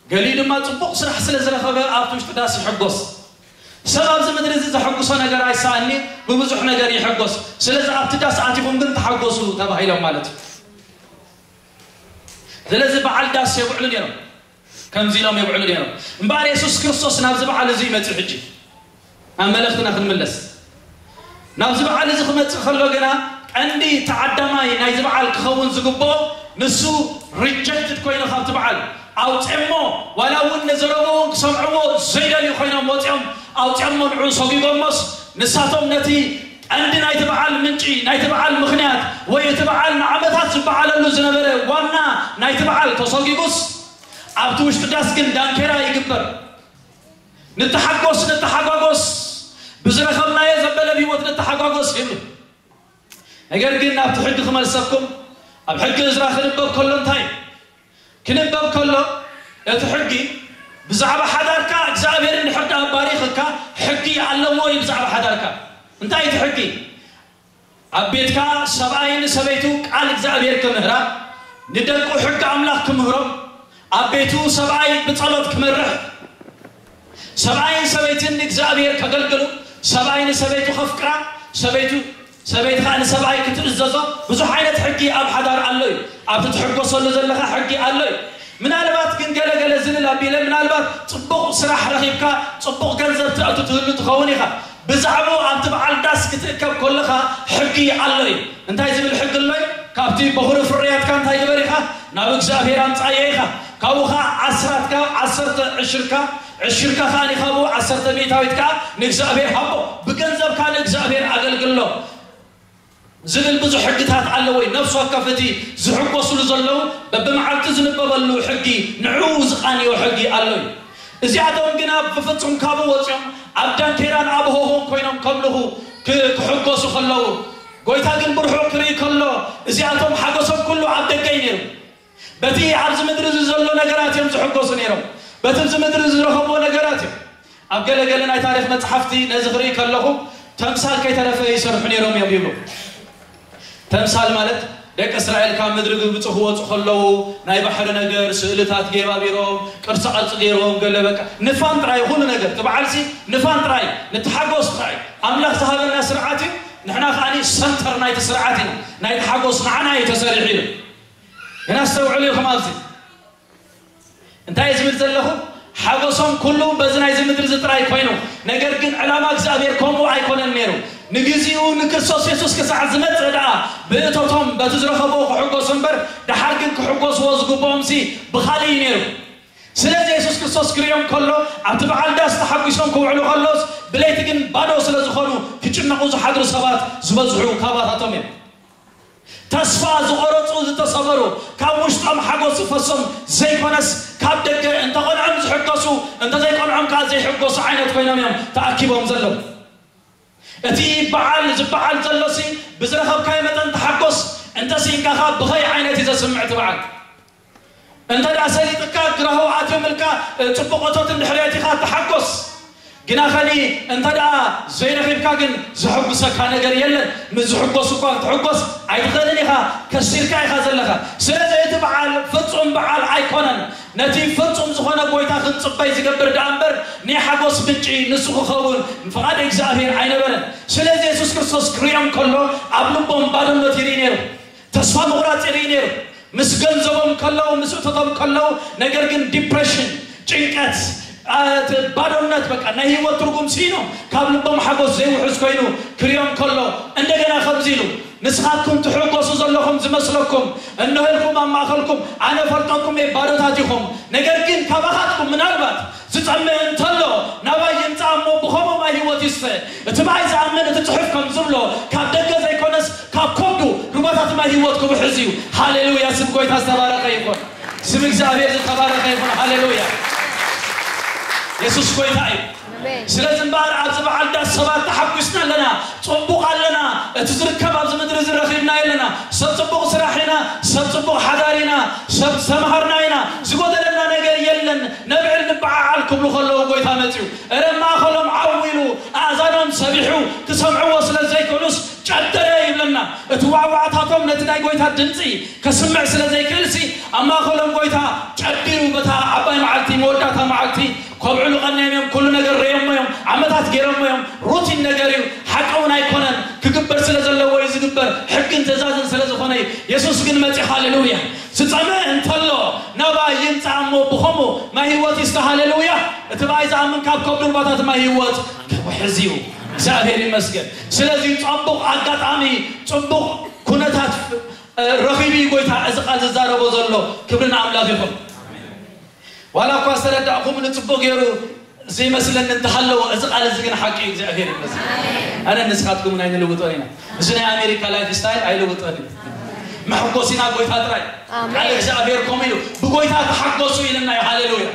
ገሊኡ ድማ ፅቡቕ ስራሕ ስለ ዝረኸበ ኣብቲ ውሽጢ ዳስ ይሕጎስ ሰብ ኣብዚ ምድሪ እዚ ዘሐጉሶ ነገር ኣይሰኣኒ ብብዙሕ ነገር ይሕጎስ ስለዚ ኣብቲ ዳስ ኣቲኹም ግን ተሓጎሱ ተባሂሎም ማለት እዩ ስለዚ በዓል ዳስ የብዕሉ ነይሮም ከምዚ ኢሎም የብዕሉ ነይሮም እምበኣር የሱስ ክርስቶስ ናብዚ በዓል እዚ ይመፅእ ሕጂ ናብ መልእኽትና ክንምለስ፣ ናብዚ በዓል እዚ ክመጽእ ከሎ ግና ቀንዲ ተዓዳማይ ናይዚ በዓል ክኸውን ዝግብኦ ንሱ ሪጀክትድ ኮይኑ ካብቲ በዓል ኣውፅኦሞ፣ ዋላ እውን ንዘረብኡ ክሰምዕዎ ዘይደልዩ ኮይኖም ወፂኦም ኣውፅኦሞ፣ ንዕኡ ሰጒጎሞስ ንሳቶም ነቲ ቀንዲ ናይቲ በዓል ምንጪ፣ ናይቲ በዓል ምኽንያት ወይ እቲ በዓል ንዓመታት ዝበዓለሉ ዝነበረ ዋና ናይቲ በዓል ተሰጒጉስ ኣብቲ ውሽጢ ዳስ ግን ዳንኬራ ይግበር። ንተሓጎስ፣ ንተሓጓጎስ፣ ብዝረኸብናዮ ዘበለ ህይወት ንተሓጓጎስ ይብሉ። ነገር ግን ናብቲ ሕጊ ክመልሰኩም፣ ኣብ ሕጊ እዝራ ክንበብ ከሎ እንታይ እዩ? ክንበብ ከሎ እቲ ሕጊ ብዛዕባ ሓዳርካ እግዚኣብሔር እንድሕር ደኣ ባሪኽካ ሕጊ ኣለዎ እዩ ብዛዕባ ሓዳርካ። እንታይ እቲ ሕጊ? ኣብ ቤትካ ሰብኣይ ንሰበይቱ ቃል እግዚኣብሔር ክምህራ፣ ንደቁ ሕጊ ኣምላኽ ክምህሮም፣ ኣብ ቤቱ ሰብኣይ ብጸሎት ክመርሕ፣ ሰብኣይን ሰበይትን ንእግዚኣብሔር ከገልግሉ፣ ሰብኣይ ንሰበይቱ ከፍቅራ፣ ሰበይቱ ሰበይቲ ከዓ ንሰብኣይ ክትእዘዞ። ብዙሕ ዓይነት ሕጊ ኣብ ሓዳር ኣሎ እዩ። ኣብቲ ትሕጎሰሉ ዘለኻ ሕጊ ኣሎ እዩ። ምናልባት ግን ገለገለ ዝልል ኣቢለ፣ ምናልባት ጽቡቕ ስራሕ ረኺብካ ጽቡቕ ገንዘብ ተእቱ ትህሉ ትኸውን ኢኻ። ብዛዕባኡ ኣብቲ በዓል ዳስ ክትእከብ ከለኻ ሕጊ ኣሎ እዩ። እንታይ ዝብል ሕጊ ኣሎ እዩ? ካብቲ በኹሪ ፍርያትካ እንታይ ግበር ኢኻ? ናብ እግዚኣብሔር ኣምጻዮ ኢኻ። ካብኡ ኸዓ ዓስራት ካብ ዓሰርተ ዕሽርካ፣ ዕሽርካ ኸዓ ካብኡ ዓሰርተ ሚእታዊት ከኣ ንእግዚኣብሔር ሃቦ። ብገንዘብካ ንእግዚኣብሔር ኣገልግሎ ዝብል ብዙሕ ሕግታት ኣለዎ። ነፍሲ ወከፍ እቲ ዝሕጎስሉ ዘለዉ በብመዓልቲ ዝንበበሉ ሕጊ ንዕኡ ዝቓንዮ ሕጊ ኣሎ እዩ። እዚኣቶም ግና ብፍጹም ካብኡ ወጺኦም ኣብ ዳንኬራን ኣብ ሆሆን ኮይኖም ከምልኹ ክ-፣ ክሕጎሱ ከለዉ፣ ጎይታ ግን ብርሑቕ ክርኢ ከሎ፣ እዚኣቶም ሓጎሶም ኩሉ ኣብ ደገ እዩ ነይሩ። በቲ ኣብዚ ምድሪ እዚ ዘሎ ነገራት እዮም ዝሕጎሱ ነይሮም። በቲ ኣብዚ ምድሪ እዚ ዝረኸብዎ ነገራት እዮም። ኣብ ገለገለ ናይ ታሪኽ መጽሓፍቲ ነዚ ክርኢ ከለኹ፣ ተምሳል ከይተረፈ ይሰርሑ ነይሮም እዮም ይብሉ። ተምሳል ማለት ደቂ እስራኤል ካብ ምድሪ ግብጺ ክወጹ ከለዉ ናይ ባሕሪ ነገር፣ ስእልታት ገባቢሮም፣ ቅርጻ ቅርጺ ገይሮም፣ ገለ በቃ ንፋን ጥራይ ኩሉ ነገር። እቲ በዓልሲ ንፋን ጥራይ፣ ንተሓጎስ ጥራይ። ኣምላኽ ዝሃበና ስርዓት እዩ። ንሕና ከኣ ሰንተር ናይቲ ስርዓት ኢና። ናይ ተሓጎስ ንዓና እዩ ተሰሪሑ ኢሉ። ግን ኣስተውዕሉ ኢኹም ኣብዚ። እንታይ ዝብል ዘለኹ? ሓጎሶም ኩሉ በዚ ናይዚ ምድሪ እዚ ጥራይ ኮይኑ፣ ነገር ግን ዕላማ እግዚኣብሔር ከምኡ ኣይኮነን ነይሩ። ንግዚኡ ንክርስቶስ የሱስ ክሳዕ ዝመጽእ ደኣ ብእቶቶም በቲ ዝረኸብዎ ክሕጎሱ እምበር፣ ደሓር ግን ክሕጎስዎ ዝግብኦምሲ ብኻልእ እዩ ነይሩ። ስለዚ የሱስ ክርስቶስ ክርእዮም ከሎ፣ ኣብቲ በዓል ዳስ ተሓጒሶም ክውዕሉ ከሎስ፣ ብለይቲ ግን ባዶ ስለ ዝኾኑ፣ ክጭነቑ ዝሓድሩ ሰባት ዝበዝሑ ካባታቶም እዮም። ተስፋ ዝቖረጹ፣ ዝተሰበሩ፣ ካብ ውሽጦም ሓጎስ ዝፈሶም ዘይኮነስ፣ ካብ ደገ እንተቐንዖም ዝሕጎሱ፣ እንተዘይቀንዖም ከኣ ዘይሕጎሱ ዓይነት ኮይኖም እዮም ተኣኪቦም ዘለዉ። እቲ በዓል ዝበዓል ዘሎሲ፣ ብዝረኸብካዮ መጠን ተሓጎስ፣ እንተስኢንካ ከኣ ብኸይ ዓይነት እዩ ዘስምዕ እቲ በዓል። እንተ ደኣ ሰሊጥካ፣ ግራሁ ኣትዮም ኢልካ፣ እ፣ ጽቡቕ እቶት እንድሕር ኣእቲኻ ተሓጎስ። ግና ኸኒ እንተ ደኣ ዘይረኺብካ ግን ዘሐጉሰካ ነገር የለን። ምስ ዝሕጎሱ እኳ ክትሕጎስ ኣይትኽእልን ኢኻ፣ ከሲርካ ኢኻ ዘለኻ። ስለዚ እቲ በዓል ፍጹም በዓል ኣይኮነን። ነቲ ፍጹም ዝኾነ ጎይታ ክንጽበይ ዝገብር ደኣ እምበር፣ ናይ ሓጎስ ምንጪ ንሱ ክኸውን ፍቓድ እግዚኣብሔር ኣይነበረን። ስለዚ የሱስ ክርስቶስ ክርእዮም ከሎ ኣብ ልቦም ባዶነት ይርኢ ነይሩ። ተስፋ ምቑራጽ ይርኢ ነይሩ። ምስ ገንዘቦም ከለዉ፣ ምስ እቶቶም ከለዉ፣ ነገር ግን ዲፕሬሽን፣ ጭንቀት፣ አ፣ እቲ ባዶነት፣ በቃ ናይ ህይወት ትርጉም ስኢኖም፣ ካብ ልቦም ሓጎስ ዘይውሕዝ ኮይኑ ክርእዮም ከሎ፣ እንደገና ከምዚ ኢሉ፣ "ንስኻትኩም ትሕጎሱ ዘለኹም ዝመስለኩም፣ እንሆ ኢልኩም ኣብ ማእከልኩም፣ ኣነ ፈልጠኩም እየ፣ ባዶታት ኢኹም። ነገር ግን ካባኻትኩም ምናልባት ዝጸምእ እንተሎ፣ ናባይ ይምጻእ እሞ ብኸምኡ ማይ ህይወት ይስተ። እቲ ማይ ዝኣምን፣ እቲ ጽሑፍ ከም ዝብሎ፣ ካብ ደገ ዘይኮነስ ካብ ከብዱ ሩባታት ማይ ህይወት ክውሕዝ እዩ።" ሃሌሉያ! ስም ጎይታ ዝተባረኸ ይኹን። ስም እግዚኣብሔር ዝተባረኸ ይኹን። ሃሌሉያ! የሱስ ጎይታ እዩ። ኣሜን። ስለዚ እምበኣር ኣብዚ በዓል ዳስ ሰባት ተሓጒስና ኣለና፣ ጽቡቕ ኣለና፣ እቲ ዝርከብ ኣብዚ ምድሪ እዚ ረኺብናዮ ኣለና። ሰብ ጽቡቕ ስራሕ ኢና፣ ሰብ ጽቡቕ ሓዳር ኢና፣ ሰብ ዝተምሃርና ኢና፣ ዝጎደለና ነገር የለን፣ ነብዕል ንበዓዓል ክብሉ ከለዉ ጎይታ መጺኡ። እረ ማእኸሎም ዓው ኢሉ፣ ኣእዛኖም ሰቢሑ ክሰምዕዎ ስለ ዘይክእሉስ ጨደረ ይብለና። እቲ ዋዕዋዕታቶም ነቲ ናይ ጎይታ ድምጺ ከስምዕ ስለ ዘይክእልሲ ኣብ ማእኸሎም ጎይታ ጨዲሩ በታ ዓባይ መዓልቲ መወዳእታ መዓልቲ ከብዕሉ ቀንዮም እዮም። ኩሉ ነገር ረዮሞ እዮም። ዓመታት ገይሮሞ እዮም። ሩቲን ነገር እዩ። ሓቂ እውን ኣይኮነን። ክግበር ስለ ዘለዎ እዩ ዝግበር። ሕግን ትእዛዝን ስለ ዝኾነ እዩ። የሱስ ግን መጺኡ፣ ሃሌሉያ፣ ዝጸምእ እንተሎ ናባይ ይምጻእ እሞ ብኸምኡ ማይ ህይወት ይስተ። ሃሌሉያ። እቲ ብኣይ ዝኣምን ካብ ከብዱ ሩባታት ማይ ህይወት ክውሕዝ እዩ። እግዚኣብሔር ይመስገን። ስለዚ ጽቡቕ ኣጋጣሚ፣ ጽቡቕ ኩነታት ረኺቡ እዩ ጎይታ እዚ ቃል ዝዛረቦ ዘሎ። ክብሪ ንኣምላኽ ይኹን። ዋላ እኳ ዝተረዳእኹም ንጽቡቕ ገይሩ ዘይመስለኒ እንተሃለወ፣ እዚ ቃል እዚ ግን ሓቂ እዩ። እግዚኣብሔር ይመስገን። ኣነ ንስኻትኩም ናይ ንልውጦን ኢና። እዚ ናይ ኣሜሪካ ላይፍ ስታይል ኣይልውጦን እዩ። መሐጎሲና ጎይታ ጥራይ። ኣሜን። ቃል እግዚኣብሔር ከምኡ ኢሉ፣ "ብጎይታ ተሓጎሱ" ኢልና እዩ። ሃሌሉያ።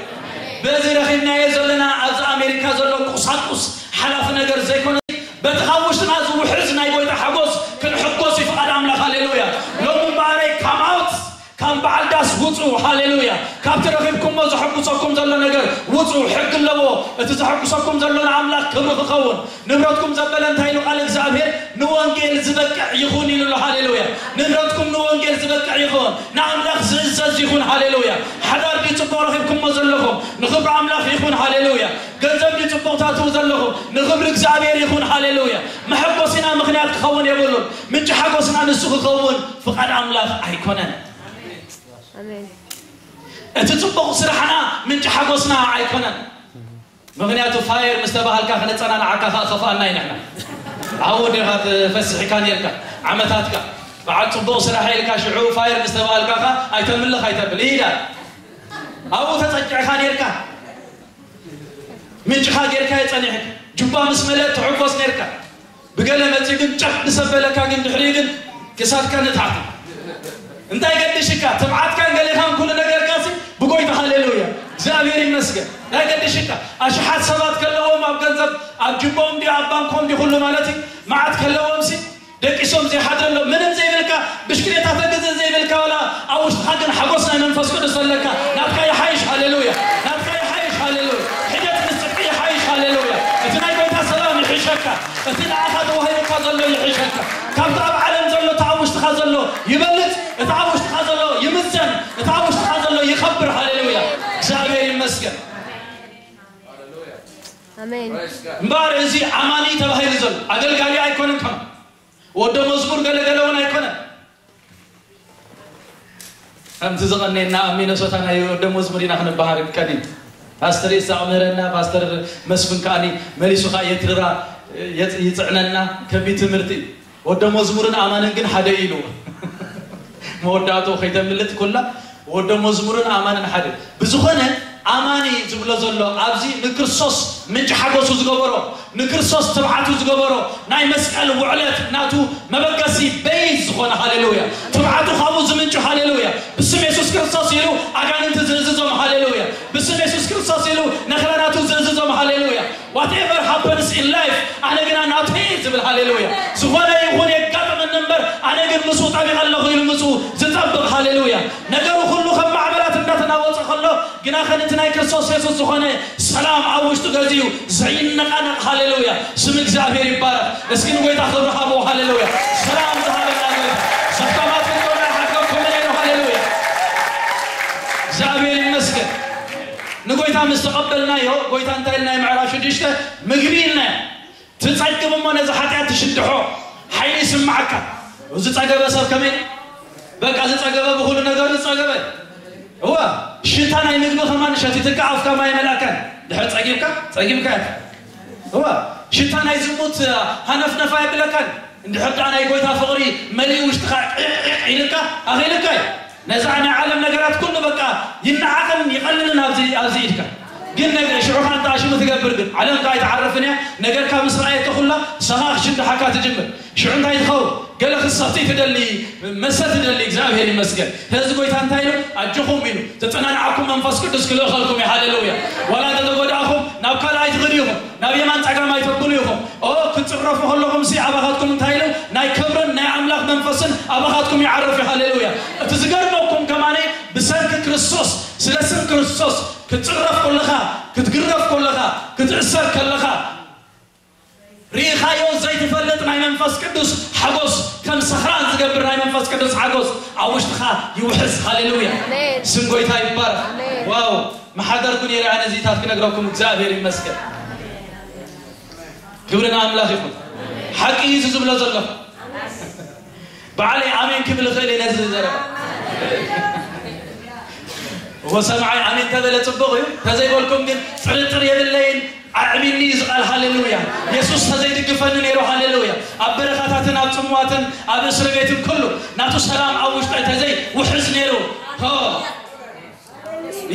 በዚ ረኺብናዮ ዘለና ኣብዚ ኣሜሪካ ዘሎ ቁሳቁስ ሓላፊ ነገር ዘይኮነ፣ በቲ ካብ ውሽጥና ዝውሕዝ ናይ ጎይታ ሓጎስ ክንሕጎስ እዩ ፍቓድ ኣምላኽ። ሃሌሉያ። ሎሚ እምበኣረይ ካም ኣውት፣ ካብ በዓል ዳስ ውጹ። ሃሌሉያ። ካብቲ ረኺብኩሞ ዘሐጉሰኩም ዘሎ ነገር ውጹ። ሕጊ ኣለዎ። እቲ ዘሐጉሰኩም ዘሎ ንኣምላኽ ክብሪ ክኸውን። ንብረትኩም ዘበለ እንታይ ኢሉ ቃል እግዚኣብሔር? "ንወንጌል ዝበቅዕ ይኹን" ኢሉ ኣሎ። ሃሌሉያ። ንብረትኩም ንወንጌል ዝበቅዕ ይኹን፣ ንኣምላኽ ዝእዘዝ ይኹን። ሃሌሉያ። ሓዳር ድዩ ጽቡቕ ረኺብኩሞ ዘለኹም? ንኽብሪ ኣምላኽ ይኹን። ሃሌሉያ። ገንዘብ ድዩ ጽቡቕ ታትዉ ዘለኹም? ንኽብሪ እግዚኣብሔር ይኹን። ሃሌሉያ። መሐጎሲና ምኽንያት ክኸውን የብሉን። ምንጪ ሓጎስና ንሱ ክኸውን ፍቓድ ኣምላኽ ኣይኮነን። ኣሜን። እቲ ጽቡቕ ስራሕና ምንጪ ሓጎስና ኣይኮነን። ምኽንያቱ ፋየር ምስ ተባሃልካ ክነጸናንዓካ ከኣ ከፍኣና እዩ ንሕና። ኣብኡ ዲኻ ፈሲሕካ ኔርካ ዓመታትካ። በዓል ጽቡቕ ስራሕ ኢልካ ሽዑ ፋየር ምስ ተባሃልካ ከኣ ኣይተምልኽ ኣይተብል። ኢዳ ኣብኡ ተጸቂዕካ ኔርካ። ምንጭኻ ጌርካ የጸኒሕካ። ጁባ ምስ መለእ ትሕጎስ ኔርካ። ብገለ መጺኡ ግን ጨብ ምስ ኣበለካ ግን ድሕሪኡ ግን ክሳድካ ንታሕቲ። እንታይ ገድሽካ? ትብዓትካን ገሌኻን ኩሉ ነገርካሲ ብጎይታ። ሃሌሉያ። እግዚኣብሔር ይመስገን። እንታይ ገድሽካ? ኣሽሓት ሰባት ከለዎም ኣብ ገንዘብ ኣብ ጅቦም ድዩ ኣብ ባንኮም ድዩ ኩሉ ማለት እዩ። መዓት ከለዎምሲ ደቂሶም ዘይሓድረሎም ምንም ዘይብልካ፣ ብሽክሌታ ተግዝእ ዘይብልካ፣ ዋላ ኣብ ውሽጥኻ ግን ሓጎስ ናይ መንፈስ ቅዱስ ዘለካ፣ ናትካ ይሓይሽ። ሃሌሉያ። ናትካ ይሓይሽ። ሃሌሉያ። ሒደት ምስ ጽድቂ ይሓይሽ። ሃሌሉያ። እቲ ናይ ጎይታ ሰላም ይሕሸካ። እቲ ንዓኻ ተዋሂቡካ ዘሎ ይሕሸካ። ካብቲ ኣብ ዓለም ዘሎ፣ እቲ ኣብ ውሽጥኻ ዘሎ ይበልጽ። እቲ ኣብ ውሽጥኻ ዘሎ ይምዘን። እቲ ኣብ ውሽጥኻ ዘሎ ይኸብር። ሃሌሉያ። እግዚኣብሔር ይመስገን። ኣሜን። እምበኣር እዚ ኣማኒ ተባሂሉ ዘሎ ኣገልጋሊ ኣይኮነን። ከማ ወደ መዝሙር ገለገለ እውን ኣይኮነን። ከምቲ ዝቐነየና ኣብ ሚነሶታ ናይ ወደ መዝሙር ኢና ክንበሃር ቀኒን። ፓስተር ኢሳቕ ምህረና፣ ፓስተር መስፍን ከኣኒ መሊሱ ከኣ የትርራ፣ የጽ-፣ ይጽዕነና። ከቢድ ትምህርቲ። ወደ መዝሙርን ኣማንን ግን ሓደ ኢሉ። መወዳእትኡ ከይተምልጥ ኩላ ወደ መዝሙርን ኣማንን ሓደ። ብዝኾነ ኣማኒ ዝብሎ ዘሎ ኣብዚ ንክርስቶስ ምንጪ ሓጎሱ ዝገበሮ፣ ንክርስቶስ ትብዓቱ ዝገበሮ ናይ መስቀል ውዕለት ናቱ መበገሲ በይዝ ዝኾነ። ሃሌሉያ። ትብዓቱ ካብኡ ዝምንጩ። ሃሌሉያ። ብስም የሱስ ክርስቶስ ኢሉ ኣጋንንቲ ዝእዝዞም። ሃሌሉያ። ብስም የሱስ ክርስቶስ ኢሉ ነኽራናቱ ዝእዝዞም። ሃሌሉያ። Whatever happens in life ኣነ ግና ናተይ ዝብል። ሃሌሉያ። ዝኾነ ይኹን የጋጥመኒ እምበር ኣነ ግን ምስኡ ጠቢቐ ኣለኹ ኢሉ ምስኡ ዝጠብቕ። ሃሌሉያ። ነገሩ ኩሉ ከም ማዕበላት እንዳተናወጸ ከሎ ግና ከን እቲ ናይ ክርስቶስ የሱስ ዝኾነ ሰላም ኣብ ውሽጡ ገዚኡ ዘይነቃነቕ። ሃሌሉያ። ስም እግዚኣብሔር ይባረኽ። እስኪ ንጎይታ ክብሪ ሃቦ። ሃሌሉያ። ሰላም ዝሃበና ጎይታ። ዘኽታማት ክትኮና ሓከምኩም ነይሩ። ሃሌሉያ። እግዚኣብሔር ይመስገን። ንጎይታ ምስ ተቐበልናዮ፣ ጎይታ እንታይ ኢልና? ምዕራፍ ሽዱሽተ ምግቢ ኢልና። ትጸግብ እሞ ነዚ ሓጢኣት ትሽድሖ፣ ሓይሊ ይስምዓካ። ዝጸገበ ሰብ ከመይ? በቃ ዝጸገበ ብኹሉ ነገሩ ዝጸገበ። እዋ፣ ሽታ ናይ ምግቢ ከማን ሸቲትካ ኣፍካ ማይ መልኣካን። ድሕር ጸጊብካ፣ ጸጊብካ ኢኻ። እዋ፣ ሽታ ናይ ዝሙት ሃነፍነፍ ኣይብለካን። እንድሕር ደኣ ናይ ጎይታ ፍቕሪ መሊኡ ውሽጥኻ ዒቕ ዒቕ ኢልካ፣ ኣኺልካ እዩ። ነዛ ናይ ዓለም ነገራት ኩሉ በቃ ይነዓቕን ይቐልልን ኣብዚ፣ ኣብዚ ኢድካ። ግን ነገ ሽዑ ኸኣ እንታይ ሽሙ ትገብር ግን? ዓለም ከኣ ኣይትዓርፍን እያ። ነገርካ ምስ ረኣየቶ ኩላ ንስኻ ክሽድሓካ ትጅምር። ሽዑ እንታይ ትኸውን? ገለ ክትሰቲ ትደሊ፣ መስተ ትደሊ። እግዚኣብሔር ይመስገን። ስለዚ ጎይታ እንታይ ኢሉ? ኣጆኹም ኢሉ። ተጸናንዓኩም መንፈስ ቅዱስ ክልእኸልኩም እዩ። ሃሌሉያ። ዋላ እንተ ተጎዳእኹም ናብ ካልእ ኣይትኽዱ ኢኹም። ናብ የማን ጸጋም ኣይተብሉ ኢኹም። ኦ፣ ክትጽረፉ ከለኹምሲ ኣባኻትኩም እንታይ ኢሉ? ናይ ክብርን ናይ ኣምላኽ መንፈስን ኣባኻትኩም ይዓርፍ እዩ። ሃሌሉያ። እቲ ዝገርመኩም ከማኒ ብሰንኪ ክርስቶስ፣ ስለ ስም ክርስቶስ ክትጽረፍ ከለኻ፣ ክትግረፍ ከለኻ፣ ክትእሰር ከለኻ፣ ርኢኻዮ ዘይትፈልጥ ናይ መንፈስ ቅዱስ ሓጎስ፣ ከም ሰኽራን ዝገብር ናይ መንፈስ ቅዱስ ሓጎስ ኣብ ውሽጥኻ ይውሕዝ። ሃሌሉያ። ኣሜን። ስም ጎይታ ይባረኽ። ኣሜን። ዋው፣ መሓደርኩ ነይረ ኣነ እዚታት ክነግረኩም። እግዚኣብሔር ይመስገን። ክብሪ ንኣምላኽ ይኹን። ሓቂ እዩ እዚ ዝብሎ ዘለኹ። ባዕለይ ኣሜን ክብል እኽእል እየ ነዚ ዘረባ። እዎ ሰማዓይ ኣሜን ተበለ ጽቡቕ እዩ። ተዘይበልኩም ግን ጥርጥር የብለይን። ኣዕሚኒ እዩ ዝቓል። ሃሌሉያ። የሱስ ተዘይድግፈኒ ነይሩ። ሃሌሉያ። ኣብ በረኻታትን ኣብ ጽምዋትን ኣብ እስሪ ቤትን ኩሉ ናቱ ሰላም ኣብ ውሽጠይ ተዘይ ውሕዝ ነይሩ። ሆ።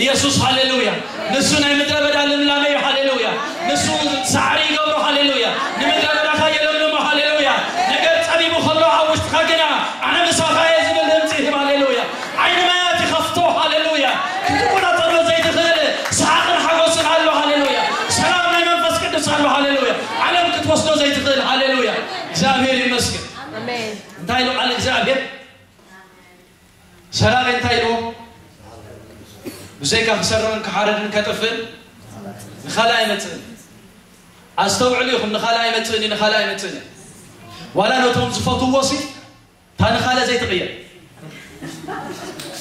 ኢየሱስ ሃሌሉያ። ንሱ ናይ ምድረ በዳ ልምላመ እዩ። ሃሌሉያ። ንሱ ሳዕሪ ይገብሮ። ሃሌሉያ። ንምድረ በዳኻ የለምልሞ። ሃሌሉያ። ነገር ጸቢቡ ከሎ ኣብ ውሽጥኻ ግና ኣነ ምሳኻ እየ ዝብል ድምፂ ይህብ። ሃሌሉያ። ዓይኒ ማያት ይኸፍቶ። ሃሌሉያ። ክትቆጣጠሮ ዘይትኽእል ሰሓቕን ሓጎስን ኣሎ። ሃሌሉያ። ሰላም ናይ መንፈስ ቅዱስ ኣሎ። ሃሌሉያ። ዓለም ክትወስዶ ዘይትኽእል። ሃሌሉያ። እግዚኣብሔር ይመስገን። ኣሜን። እንታይ ኢሉ ቃል እግዚኣብሔር? ሰራቂ እንታይ ኢልዎ? ብዘይካ ክሰርቕን ክሓርድን ከጥፍእን ንኻልእ ኣይመጽእን። ኣስተውዕሉ ኢኹም፣ ንኻልእ ኣይመጽእን እዩ፣ ንኻልእ ኣይመጽእን እዩ። ዋላ ነቶም ዝፈትዎ ሲ እታ ንኻልእ ዘይትቕየር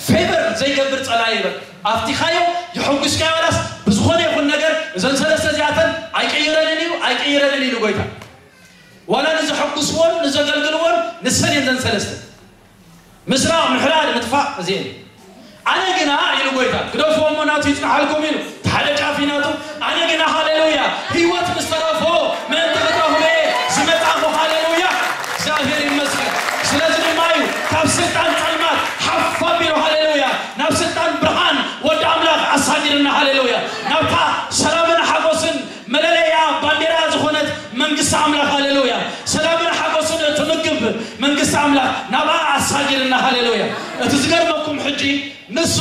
ፌቨር ዘይገብር ጸላኢ ይበል። ኣፍቲኻዮ የሐጉስካዮ ዋላስ ብዝኾነ ይኹን ነገር እዘን ሰለስተ እዚኣተን ኣይቅይረንን እዩ ኣይቅይረንን ኢሉ ጎይታ። ዋላ ንዘሐጉስዎን ንዘገልግልዎን ንሰን እየን እዘን ሰለስተ። ምስራቕ፣ ምሕራድ፣ ምጥፋእ እዚኤን። ኣነ ግና ኢሉ ጎይታ፣ ግደፍዎ እሞ ናቱ ይጽንሓልኩም ኢሉ፣ እቲ ሓደ ጫፍ እዩ ናቱ። ኣነ ግና ሃሌሉያ፣ ህይወት ምስ ተረፎ ምእንቲ ክጠፍእ ዝመጻኹ። ሃሌሉያ፣ እግዚኣብሔር ይመስገን። ስለዚ ድማ እዩ ካብ ስልጣን ጸልማት ሓፍ ኣቢሉ፣ ሃሌሉያ፣ ናብ ስልጣን ብርሃን ወዲ ኣምላኽ ኣሳጊርና። ሃሌሉያ፣ ናብታ ሰላምን ሓጎስን መለለያ ባንዴራ ዝኾነት መንግስቲ ኣምላኽ። ሃሌሉያ፣ ሰላምን ሓጎስን እትምግብ መንግስቲ ኣምላኽ ናብኣ ኣሳጊርና። ሃሌሉያ። እቲ ዝገርመኩም ሕጂ ንሱ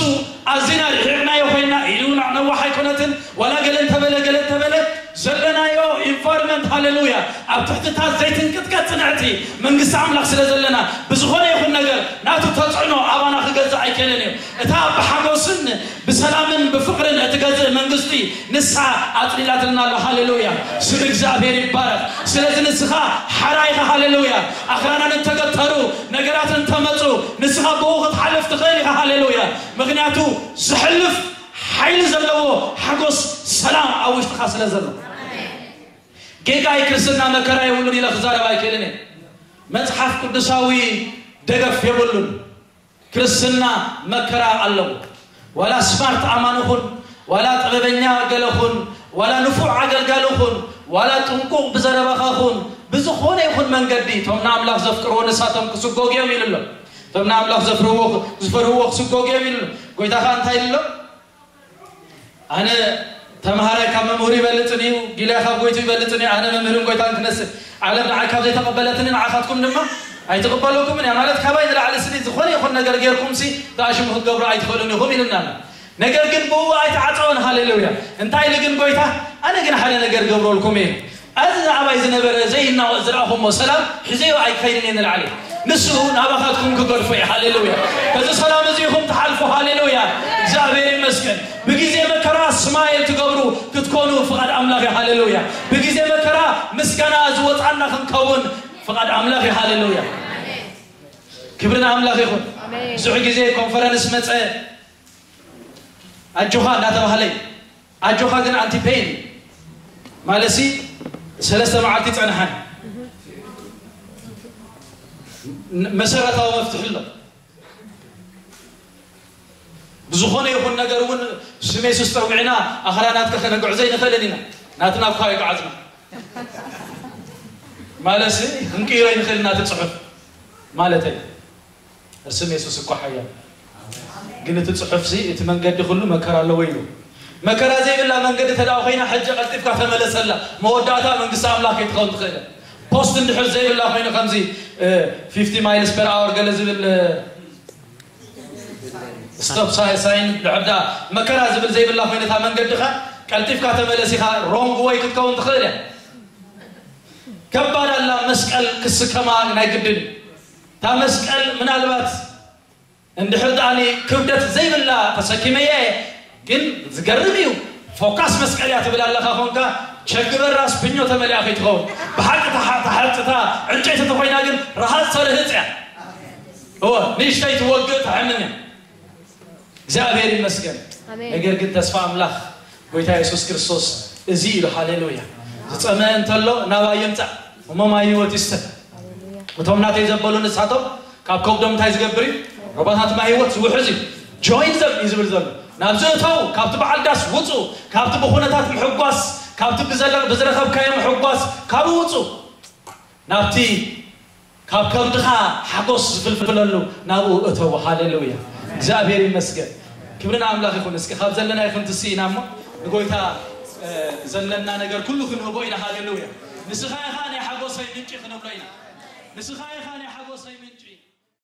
ኣዚና ርሒቕናዮ ኮይና ኢሉ እውን ነዋሕ ኣይኮነትን። ዋላ ገለ እንተበለ ገለ እንተበለ ዘለናዮ ኢንቫይሮንመንት፣ ሃሌሉያ፣ ኣብ ትሕትታት ዘይትንቅጥቀጥ ጽንዕቲ መንግስቲ ኣምላኽ ስለ ዘለና ብዝኾነ ይኹን ነገር ናቱ ተጽዕኖ ኣባና ክገዝእ ኣይክእልን እዩ። እታ ብሓጎስን ብሰላምን ብፍቕርን እትገዝእ መንግስቲ ንሳ ኣጽሊላትልና ኣሎ። ሃሌሉያ፣ ስም እግዚኣብሔር ይባረክ። ስለዚ ንስኻ ሓራ ኢኻ። ሃሌሉያ፣ ኣኽራናት እንተገተሩ፣ ነገራት እንተመጹ፣ ንስኻ ብኡ ክትሓልፍ ትኽእል ኢኻ። ሃሌሉያ፣ ምኽንያቱ ዝሕልፍ ሓይሊ ዘለዎ ሓጎስ፣ ሰላም ኣብ ውሽጥኻ ስለ ዘሎ። ጌጋይ ክርስትና መከራ የብሉን ኢለ ክዛረብ ኣይክእልን እየ። መጽሓፍ ቅዱሳዊ ደገፍ የብሉን። ክርስትና መከራ ኣለዎ። ዋላ ስማርት ኣማኒ ኹን፣ ዋላ ጥበበኛ ገለ ኹን፣ ዋላ ንፉዕ ኣገልጋሊ ኹን፣ ዋላ ጥንቁቕ ብዘረባኻ ኹን፣ ብዝኾነ ይኹን መንገዲ እቶም ንኣምላኽ ዘፍቅርዎ ንሳቶም ክስጎጉ እዮም ኢሉ ኣሎ። እቶም ንኣምላኽ ዘፍርዎ ዝፈርህዎ ክስጎጉ እዮም ኢሉ ኣሎ። ጎይታ ኸኣ እንታይ ኢሉ ኣሎ? ኣነ ተምሃራይ ካብ መምህሩ ይበልጽን እዩ፣ ጊላ ካብ ጎይቱ ይበልጽን እዩ። ኣነ መምህርን ጎይታን ክነስእ፣ ዓለም ንዓይ ካብ ዘይተቐበለትኒ ንዓኻትኩም ድማ ኣይትቕበለኩምን እያ። ማለት ካባይ ንላዕሊ ስኒ ዝኾነ ይኹን ነገር ጌርኩም ሲ ዝኣሽሙ ክትገብሩ ኣይትኽእሉን ኢኹም ኢሉና ኣሎ። ነገር ግን ብኡ ኣይተዓጸወን። ሃሌሉያ። እንታይ ኢሉ ግን ጎይታ? ኣነ ግን ሓደ ነገር ገብረልኩም እየ። እዚ ንኣባይ ዝነበረ ዘይናወጽ ዝረኣኹሞ ሰላም ሒዘዮ ኣይክኸይድን እየ ንላዕሊ። ንሱ ናባኻትኩም ክገድፎ እዩ። ሃሌሉያ። በዚ ሰላም እዚ ኢኹም ትሓልፉ። ሃሌሉያ። እግዚኣብሔር ይመስገን። ብግዜ መከራ ስማይል ትገብሩ ክትኮኑ ፍቓድ ኣምላኽ እዩ። ሃሌሉያ። ብግዜ መከራ ምስጋና ዝወጻና ክንከውን ፍቓድ ኣምላኽ እዩ። ሃሌሉያ። ክብሪ ንኣምላኽ ይኹን። ኣሜን። ብዙሕ ግዜ ኮንፈረንስ መጸ ኣጆኻ እንዳተባህለ እዩ። ኣጆኻ ግን ኣንቲ ፔን ማለትሲ ሰለስተ መዓልቲ ጸንሓን ን- መሰረታዊ መፍትሒ ኣሎ። ብዝኾነ ይኹን ነገር እውን ስም የሱስ ጸዊዕና ኣኽራናት ከነግዕዞ ኣይንኽእልን ኢና። ናትና እኳ ኣይጓዓዝና ማለትሲ ክንቅይሮ ኣይንኽእልን ናቲ ጽሑፍ ማለተይ። ስም የሱስ እኮ ሓያል። ግን እቲ ጽሑፍሲ እቲ መንገዲ ኩሉ መከራ ኣለዎ ኢሉ። መከራ ዘይብላ መንገዲ ተደኣ ኮይና ሕጂ ቀልጢፍካ ተመለሰላ። መወዳእታ መንግስቲ ኣምላኽ ከይትኸውን ትኽእል። ፖስት እንድሕር ዘይብላ ኮይኑ ከምዚ እ፣ fifty miles per hour ገለ ዝብል እ፣ ስቶፕ ሳይ- ሳይን ድሕር ደኣ መከራ ዝብል ዘይብላ ኮይነታ መንገድኻ ቀልጢፍካ ተመለሲኻ ሮንግ ወይ ክትከውን ትኽእል እያ። ከባድ ኣላ መስቀል ክስከማ ናይ ግድን እዩ። እታ መስቀል ምናልባት እንድሕር ደኣኒ ክብደት ዘይብላ ተሰኪመየ እየ። ግን ዝገርም እዩ። ፎካስ መስቀል እያ ትብል ኣለኻ ኾንካ ቸግበራስ ብኞ ተመሊኣ ከይትኸውን ብሓቂ ተሓ- ተሓጥታ ዕንጨይቲ ተኾይና ግን ረሃፅ ተርህፅ እያ። እወ ንእሽተይ ትወግእ ተሕምን እያ። እግዚኣብሔር ይመስገን። ኣሜን። ነገር ግን ተስፋ ኣምላኽ ጎይታ የሱስ ክርስቶስ እዚ ኢሉ ሃሌሉያ ዝጸመአ እንተሎ ናባይ ይምጻእ እሞ ማይ ህይወት ይስተ። እቶም ናተይ ዘበሉ ንሳቶም ካብ ከብዶም እንታይ ዝገብር እዩ? ሩባታት ማይ ህይወት ዝውሕዝ እዩ። ጆይን ዘም እዩ ዝብል ዘሎ። ናብዚ እተው፣ ካብቲ በዓል ዳስ ውፁ፣ ካብቲ ብኹነታት ምሕጓስ፣ ካብቲ ብዘለ- ብዝረኸብካዮ ምሕጓስ ካብኡ ውፁ። ናብቲ ካብ ከብድኻ ሓጎስ ዝፍልፍለሉ ናብኡ እተው። ሃሌሉያ፣ እግዚኣብሔር ይመስገን። ክብሪ ንኣምላኽ ይኹን። እስኪ ካብ ዘለና ይኹን ትስኢና እሞ ንጎይታ ዘለና ነገር ኩሉ ክንህቦ ኢና። ሃሌሉያ። ንስኻ ኢኻ ናይ ሓጎሰይ ምንጪ ክንብሎ ኢና። ንስኻ ኢኻ ናይ ሓጎሰይ ምንጪ።